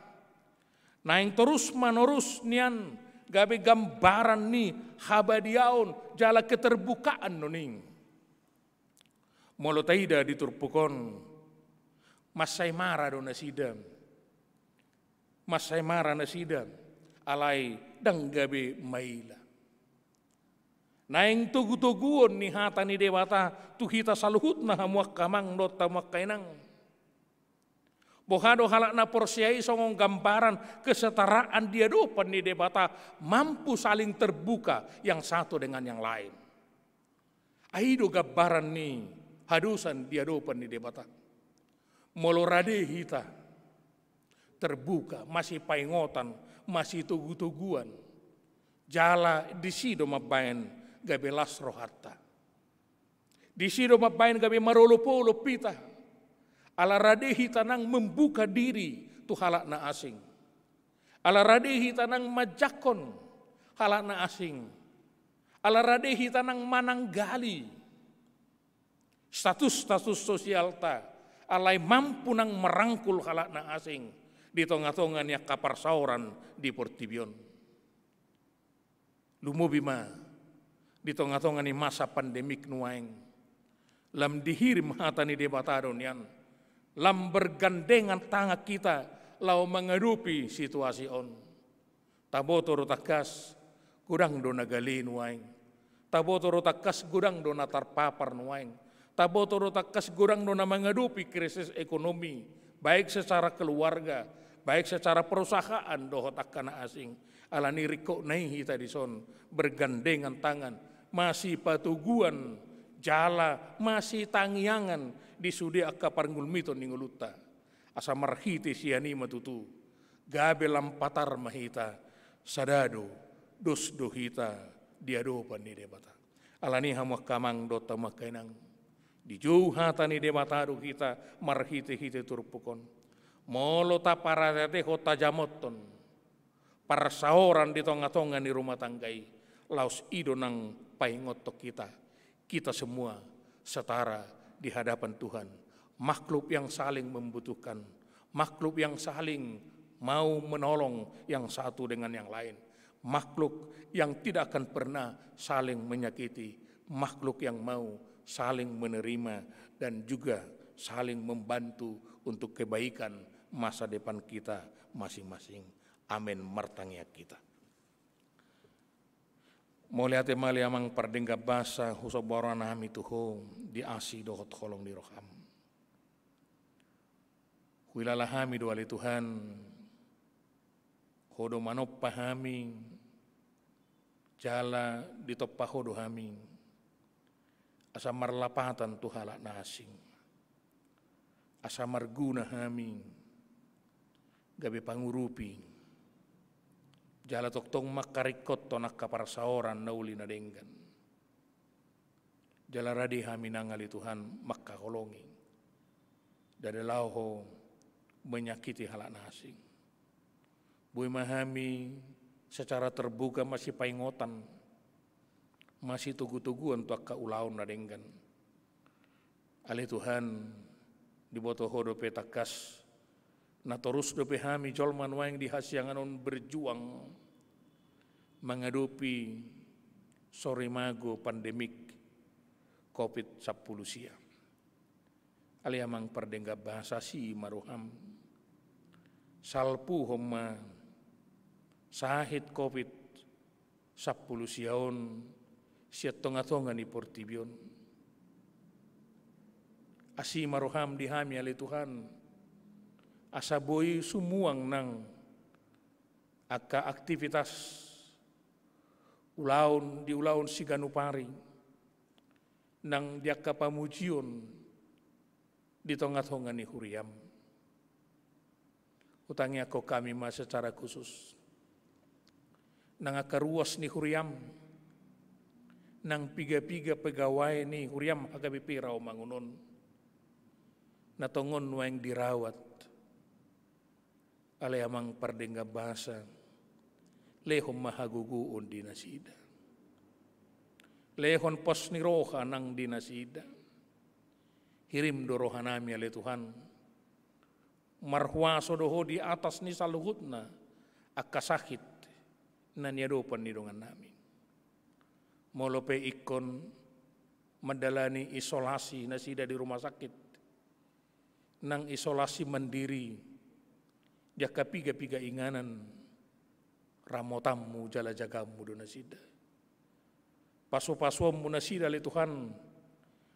Naeng torus-manorus nian gabe gambaran ni habadiaon jala keterbukaan do i. Molo taida di turpuk on, mansai mara do nasida. Mansai mara nasida, alai ndang gabe maila. Naeng togu-toguon ni hata ni Debata tu hita saluhutna, hamu angka amang dohot hamu angka inang. Boha do halak na porsea i songon gambaran kesetaraan di adopan ni Debata, mampu saling terbuka yang satu dengan yang lain. Ai i do gambaran ni hadosan di adopan ni Debata. Molo rade hita terbuka, masipaingotan, masitogutoguan, jala disi do mambaen gabe las rohanta. Disi do mambaen gabe marolopolop hita. Ala rade hita nang membuka diri tu halak na asing. Ala rade hita nang manjangkon halak na asing. Ala rade hita nang mananggali status-status sosialta, alai mampu nang merangkul halak na asing di tonga-tonga ni angka parsaoran di portibi on. Lumobi ma di tonga-tonga ni masa pandemik nuaeng, lam dihirim hata ni Debata do nian, lam bergandengan tangan kita laho mangadopi situasi on. Taboto do tangkas godang do na gale nuaeng. Taboto do tangkas godang do na tarpapar nuaeng. Taboto do tangkas godang do na mangadopi krisis ekonomi, baik secara keluarga, baik secara perusahaan dohot angka na asing. Alani i ringkot nai hita dison bergandengan tangan, masipatoguan jala masitangiangan di sude angka parngulmiton ni ngolunta. Asa marhite sian i ma tutu gabe lam patar ma hita, sada do, dos do hita di adopan ni Debata. Alani i hamu angka amang dohot hamu angka inang, dijou hata ni Debata do hita marhitehite turpuk on. Molo taparateatehon, tajamothon parsaoran di tonga-tonga ni rumah tangga i, laos i do nang paingothon hita, kita semua setara di hadapan Tuhan. Makhluk yang saling membutuhkan, makhluk yang saling mau menolong yang satu dengan yang lain, makhluk yang tidak akan pernah saling menyakiti, makhluk yang mau saling menerima dan juga saling membantu untuk kebaikan masa depan kita masing-masing. Amen. Martangiang hita. Mauliate ma ale Amang pardenggan basa, husomba roha nami tu Ho di asi dohot holong ni roham. Huilala hami do ale Tuhan, Ho do manompa hami, jala ditompa Ho do hami, asa marlapatan tu halak na asing. Asa marguna hami gabe pangurupi, jala tongtong mangkaringkothon angka parsaoran na uli na denggan. Jala rade hami nang ale Tuhan mangkaholongi, ndada laho Ho menyakiti halak na asing. Boi ma hami secara terbuka masipaingotan, masitogutoguan tu angka ulaon na denggan. Ale Tuhan, diboto Ho dope tangkas, na torus dope hami jolma nuaeng di hasiangan on berjuang mangadopi sorimago pandemik covid sampulu sia. Ale Amang pardenggan basa, asi ma roham, salpuhon ma sahit covid sampulu sia on sian tonga-tonga ni portibi on. Asi ma roham di hami ale Tuhan, asa boi sumuang nang angka aktivitas ulaon di ulaon siganup ari, nang di angka pamujion di tonga-tonga ni huriam. Hutangiangkon hami ma secara khusus nang angka ruas ni huriam, nang piga-piga pegawai ni huriam H K B P Rawamangun on, na tongon nuaeng dirawat. Ale Amang pardenggan basa, lehon ma hagogoon di nasida. Lehon pos ni roha nang di nasida. Hirim do roha nami ale Tuhan, marhuaso do Ho di atas ni saluhutna angka sahit na niadopan ni dongan nami. Molo pe ingkon mandalani isolasi nasida di rumah sakit, nang isolasi mandiri di angka piga-piga inganan, ramotanmu jala jagaonmu do nasida. Pasu-pasuonmu nasida ale Tuhan,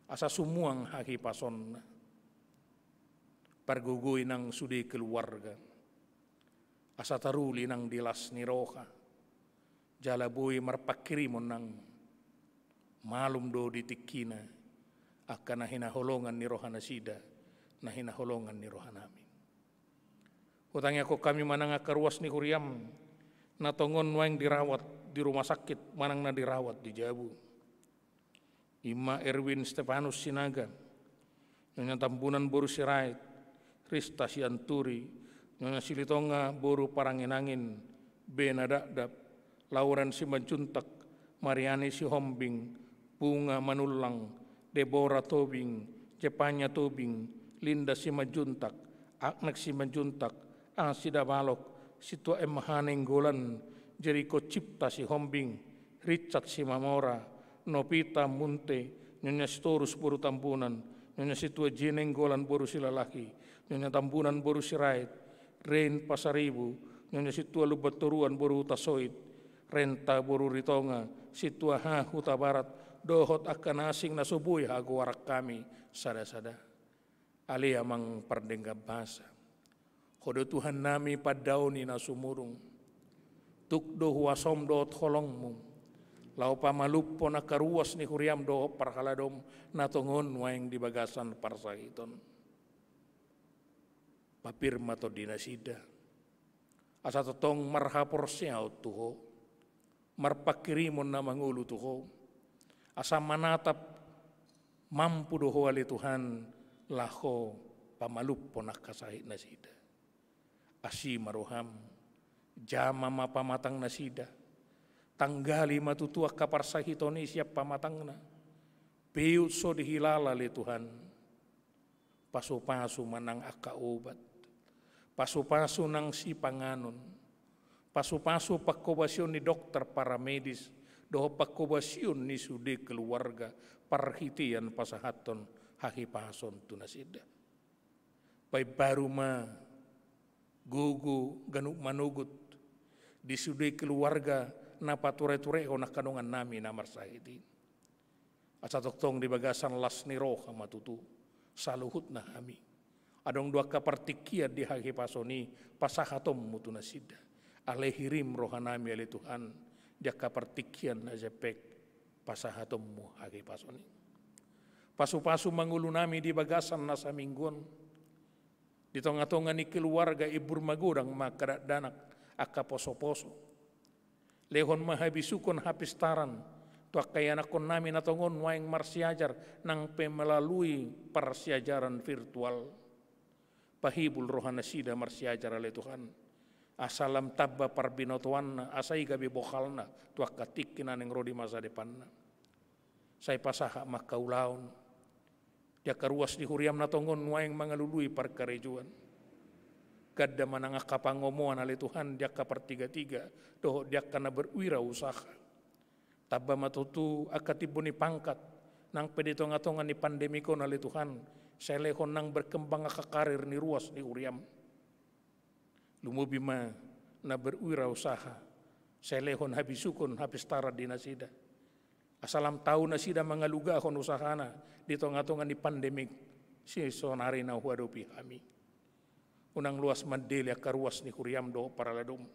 asa sumuang hahipasonna. Pargogoi nang sude keluarga, asa taruli nang di las ni roha, jala boi marpanghirimon nang. Malum do di tingkina angka na hinaholongan ni rohanasida, na hinaholongan ni rohanami. Hutangiangkon hami ma nang angka ruas ni huriam na tongon nuaeng dirawat di rumah sakit manang na dirawat di jabu. I ma Erwin Stefanus Sinaga, Nyonya Tambunan boru Sirait, Rista Sianturi, Nyonya Silitonga boru Paranginangin, Bena Dakdap, Lauren Simanjuntak, Mariani Sihombing, Bunga Manullang, Debora Tobing, Jepanya Tobing, Linda Simanjuntak, Agnek Simanjuntak, Asi Dabalok, Situa M H Nainggolan, Jeriko Cipta Sihombing, Richard Simamora, Novita Munte, Nyonya Sitorus boru Tambunan, Nyonya Situa J Nainggolan boru Silalahi, Nyonya Tambunan boru Sirait, Rein Pasaribu, Nyonya Situa Lumbantoruan boru Hutasoit, Renta boru Ritonga, Situa H Hutabarat, dohot angka na asing na so boi hagoaran hami sada-sada. Ale Amang pardenggan basa, Ho do Tuhannami pandaoni na sumurung. Tuk do huasom dohot holongmu laho pamalumhon angka ruas ni huriam dohot parhaladoM na tongon nuaeng di bagasan parsahiton. Papir ma tondinasida, asa tongtong marhaporseaon tu Ho, marpanghirimon na mangolu tu Ho, asa manatap mampu do Ho ale Tuhan laho pamalumhon angka sahitnasida. Asi ma rohaM, jama ma pamatangnasida, tanggali ma tutu angka parsahiton i sian pamatangna, peut so dihilala ale Tuhan. Pasu-pasu ma nang angka obat, pasu-pasu nang sipanganon, pasu-pasu panghobasion ni dokter paramedis, dohot panghobasion ni sude keluarga, parhitean pasahathon hahipason tu nasida. Paimbaru ma gogo ganup manogot di sude keluarga na pature-turehon angka dongannami na marsahit i. Asa tongtong di bagasan las ni roha ma tutu saluhutna hami. Adong do angka partingkian di hahipason i, pasahatonmu tu nasida. Alai hirim rohanami ale Tuhan, di angka partingkian na jempek, pasahatonmu hahipason i. Pasu-pasu ma ngolunami di bagasan na saminggu on. Di tonga-tonga ni keluarga, imbur magodang ma angka dakdanak, angka poso-poso. Lehon ma habisuhon, hapistaran tu angka ianakhonnami na tongon nuaeng marsiajar nang pe melalui parsiajaran virtual. Pahibul rohanasida marsiajar ale Tuhan, asa lam tamba parbinotoanna, asa i gabe bohalna tu angka tingki na naeng ro di masa depanna. Sai pasahat ma angka ulaon di angka ruas ni huriam na tongon nuaeng mangalului parkarejoan. Ganda ma nang angka pangomoan ale Tuhan di angka partigatiga dohot di angka na berwirausaha. Tamba ma tutu angka timbo ni pangkat nang pe di tonga-tonga ni pandemik on ale Tuhan, sai lehon nang berkembang angka karir ni ruas ni huriam. Lumobi ma na berwirausaha, sai lehon habisuhon, hapistaran di nasida. Asa lam tau nasida mangalugahon usahana di tonga-tonga ni pandemik si sonari na huadopi hami. Unang loas mandele angka ruas ni huriam dohot parhaladom.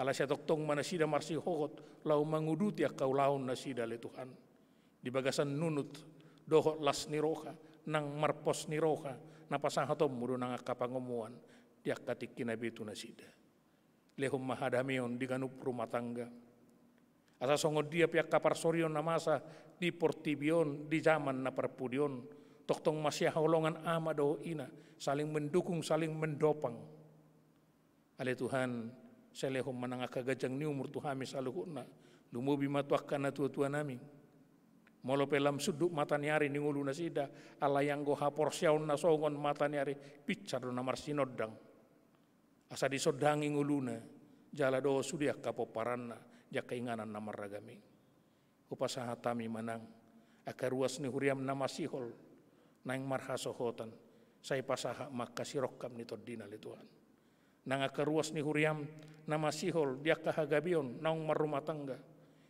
Alai sai tongtong ma nasida marsihohot laho manguduti angka ulaon nasida ale Tuhan. Di bagasan nunut dohot las ni roha nang marpos ni roha na pasahatonmu do nang angka pangomoan di angka tingki na be tu nasida. Lehon ma hadameon di ganup rumah tangga. Asa songon dia pe angka parsorion na masa di portibi on, di jaman na parpudi on, tongtong masihaholongan ama dohot ina, saling mendukung, saling mendopang. Ale Tuhan, sai lehon ma nang angka ganjang ni umur tu hami saluhutna, lumobi ma tu angka natua-tuanami. Molo pe lam sundut mata ni ari ni ngolu nasida, alai anggo haporseaon na songon mata ni ari pinsar do na marsinondang. Asa disondangi ngoluna, jala dohot sude angka pomparanna di angka inganan na marragam i. Hupasahat hami ma nang angka ruas ni huriam na masihol naeng marhasohotan, sai pasahat ma angka sirongkap ni tondina ale Tuhan. Nang angka ruas ni huriam na masihol di angka hagabeon naung marrumah tangga,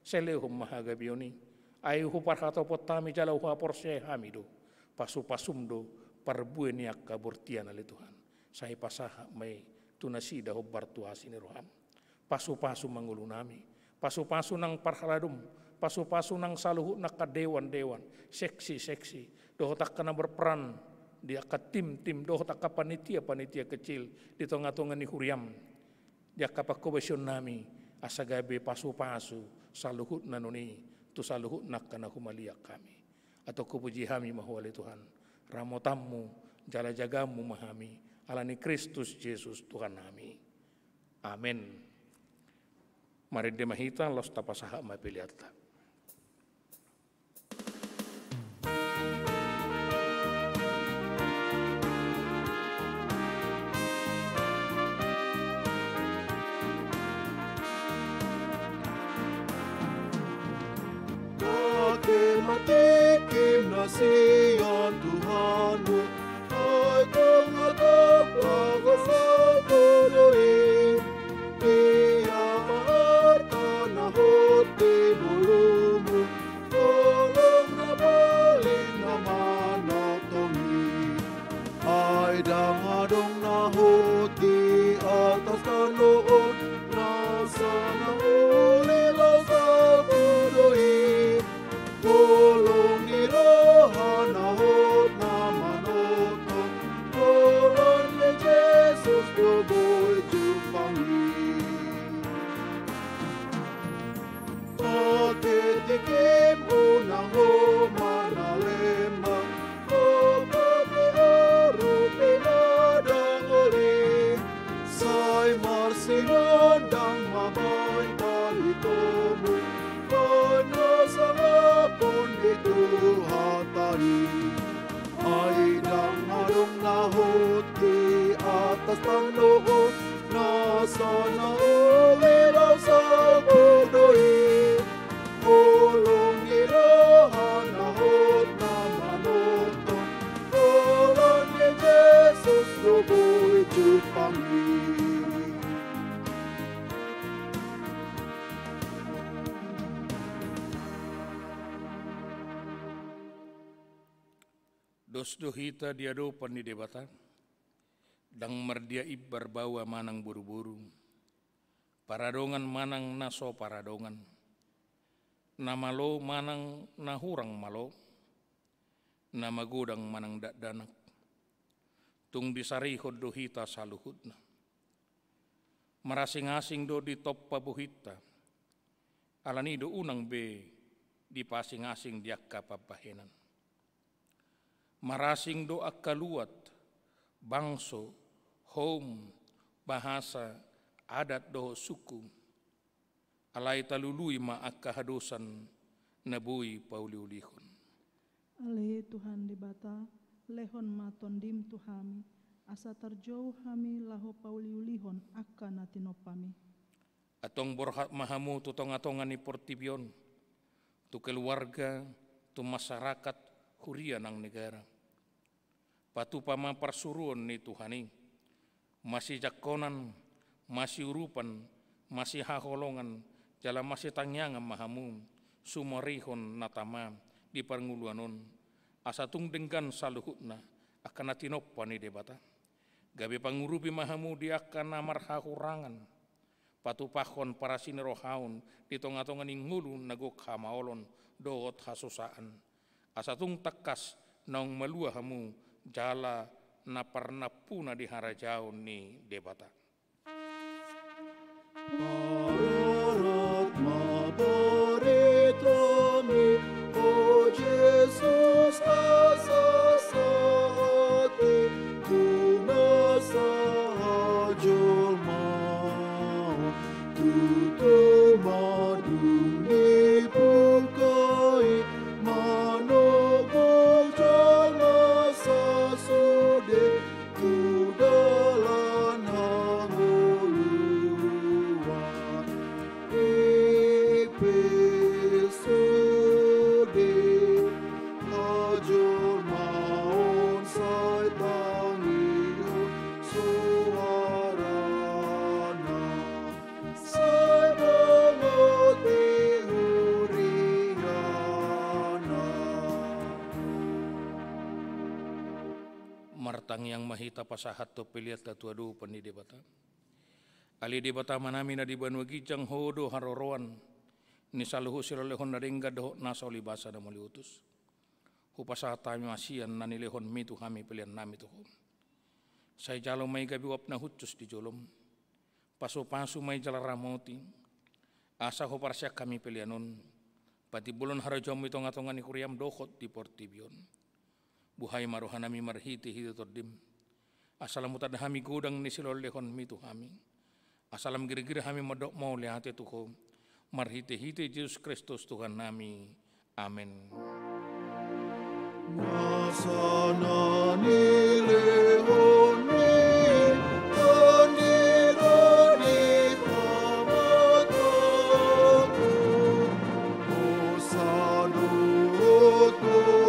sai lehon ma hagabeon i. Ai huparhatopot hami jala huhaporseai hami do, pasu-pasum do parbue ni angka bortian ale Tuhan. Sai pasahat ma i tu nasida hombar tu asi ni roham. Pasupasu ma ngolunami, pasupasu nang parhaladom, pasupasu nang saluhut nang angka dewan-dewan, seksi-seksi, dohot angka na berperan di angka tim-tim, dohot angka panitia-panitia kecil di tonga-tonga ni huriam. Di angka panghobasion nami, asa gabe pasupasu saluhutna non i tu saluhut nang angka na humaliang hami. Antong hupuji hami ma Ho ale Tuhan, ramotanmu jala jagaanmu ma hami, ala ni Kristus Jesus Tuhan nami. Amen. Marende ma hita, laos tapasahat ma peleanta. Ake ma tingkim na sian Tuhanmu, ai tong na tong pagosoku do i. Ia ma arta na hot di ngolumu, holong na paling na manotong i. Ai ndang adong na hot di atas tano on, nasa na uli laos ahu do i. Holong ni roha na hot na manotong, holan ni Jesus do boi jumpang i. Ake tingkim unang ho marnalembang, ho pake arupi na dangol i. Sai marsinondang ma baen talitomu, baen hasangapon di Tuhanta i. Ai ndang adong na hot di atas tano on, nasa na uli laos ahu do i. Holong ni roha na hot na manotong, holan ni Jesus do boi jumpang i. Dos do hita di adopan ni Debata, ndang mardia imbar baoa manang boruboru, paradongan manang na so paradongan, na malo manang na hurang malo, na magodang manang dakdanak. Tung disarihon do hita saluhutna. Marasing-asing do ditompa bohinta, alani i do unang be dipaasing-asing di angka pambahenan. Marasing do angka luat, bangso, houm, bahasa, adat dohot suku. Alai talului ma angka hadosan na boi pauliulihon. Ale Tuhan Debata, lehon ma Tondim tu hami, asa tarjou hami laho pauliulihon angka na tinompami. Antong borhat ma hamu tu tonga-tonga ni portibi on, tu keluarga, tu masyarakat, huria nang negara. Patupa ma parsuruon ni Tuhan i. Masijangkonan, masiurupan, masihaholongan, jala masitangiangan ma hamu, sumorihon na tama di parngoluan on, asa tung denggan saluhutna angka na tinompa ni Debata. Gabe pangurupi ma hamu di angka na marhahurangan, patupahon parasi ni rohaon di tonga-tonga ni ngolu na gok hamaolon dohot hasusaan. Asa tung tangkas naung malua hamu jala na parnampuna di harajaon ni Debata. Ararat ma baritomi, o Jesus, asa sahat i tu na sahat jolma. Tutu ma dung dibuka i, manogot jolma sasude tu dalan hangoluan i pe. Tangiang ma hita pasahathon pelean ta tu adopan ni Debata. Ale Debata Amanami na di banua ginjang, Ho do haroroan ni saluhut silehonlehon na denggan dohot nasa ulibasa na mauliutus. Hupasahat hami ma sian na nilehonMi tu hami peleannami tu Ho. Sai jalo ma i gabe uap na hushus di jolom. Pasupasu ma i jala ramoti, asa huparsian hami pelean on, patimbulhon harajaonMu di tongatonga ni huriaM dohot di portibi on. Buhai ma rohanami marhitehite TondiM, asa lam hutanda hami godang ni silehonlehonMi tu hami, asa lam girgir hami mandok mauliate tu Ho, marhitehite Jesus Kristus Tuhannami. Amen. Nasa na nilehonMi, Tondi, Tondi, Tama, Tondi, Hosana, Tondi,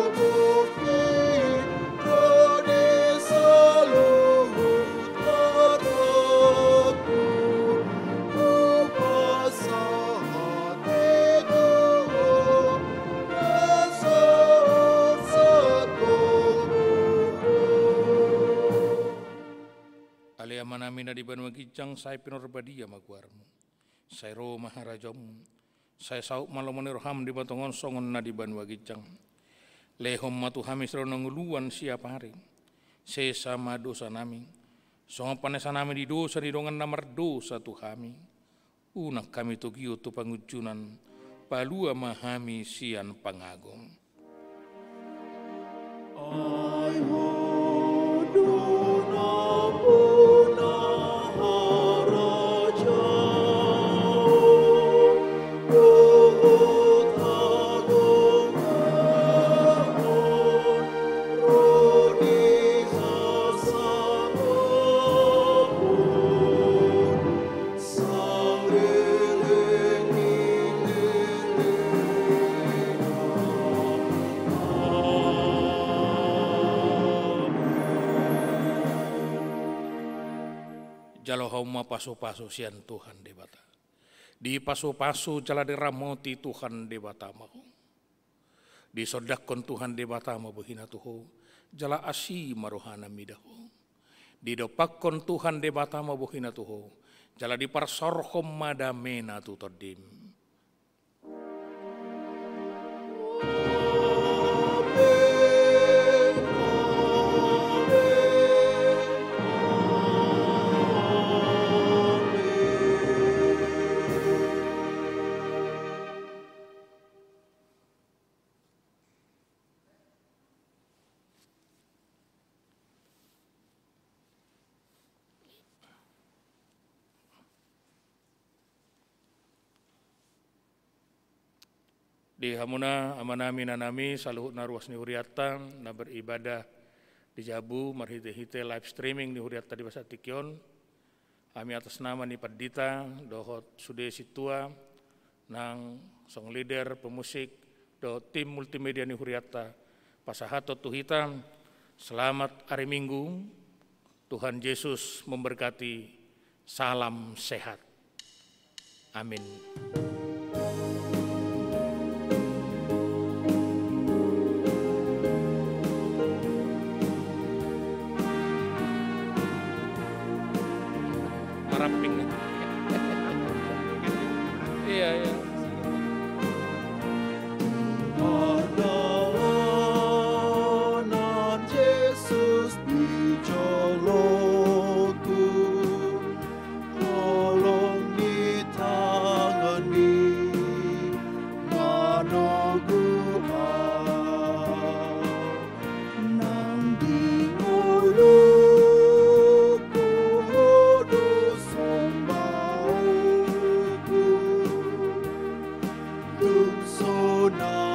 Tondi, saluhut harajaonMu, hupasahat hami tu Ho, na sahat-sahat tu Ho. Ale Amanami na di banua ginjang, sai pinarbadia ma goarMu. Sai ro ma harajaonMu. Sai saut ma lomo ni rohaM di banua tonga on songon na di banua ginjang. Lehon ma tu hami sadari on hangoluan siapari. Sesa ma dosanami, songon panesanami di dosa ni dongan na mardosa tu hami. Unang hami togihon tu pangunjunan, palua ma hami sian pangago. Ai Ho do nampuna harajaon dohot hagogoon, ro di hasangapon saleleng ni lelengna. Amen. Jalo hamu ma pasupasu sian Tuhan Debata. Dipasupasu jala diramoti Tuhan Debata ma ho. Disondangkon Tuhan Debata ma bohina tu ho, jala asi ma rohana mida ho. Didompakkon Tuhan Debata ma bohina tu ho, jala diparsaorhon ma damena tu tondim. Di hamuna amanami, inanami, saluhutna ruas ni hurianta na beribadah di jabu marhitehite live streaming ni hurianta di bagasan tingki on, hami atas nama ni pandita dohot sude sintua nang song leader, pemusik dohot tim multimedia ni hurianta, pasahathon tu hita selamat hari Minggu. Tuhan Yesus memberkati. Salam sehat. Amin. Maramping. Iya, iya. Pardalanan Jesus di joloku, holong ni tanganMi manogu au. Nang di ngoluku ho do sombaonku, dung so na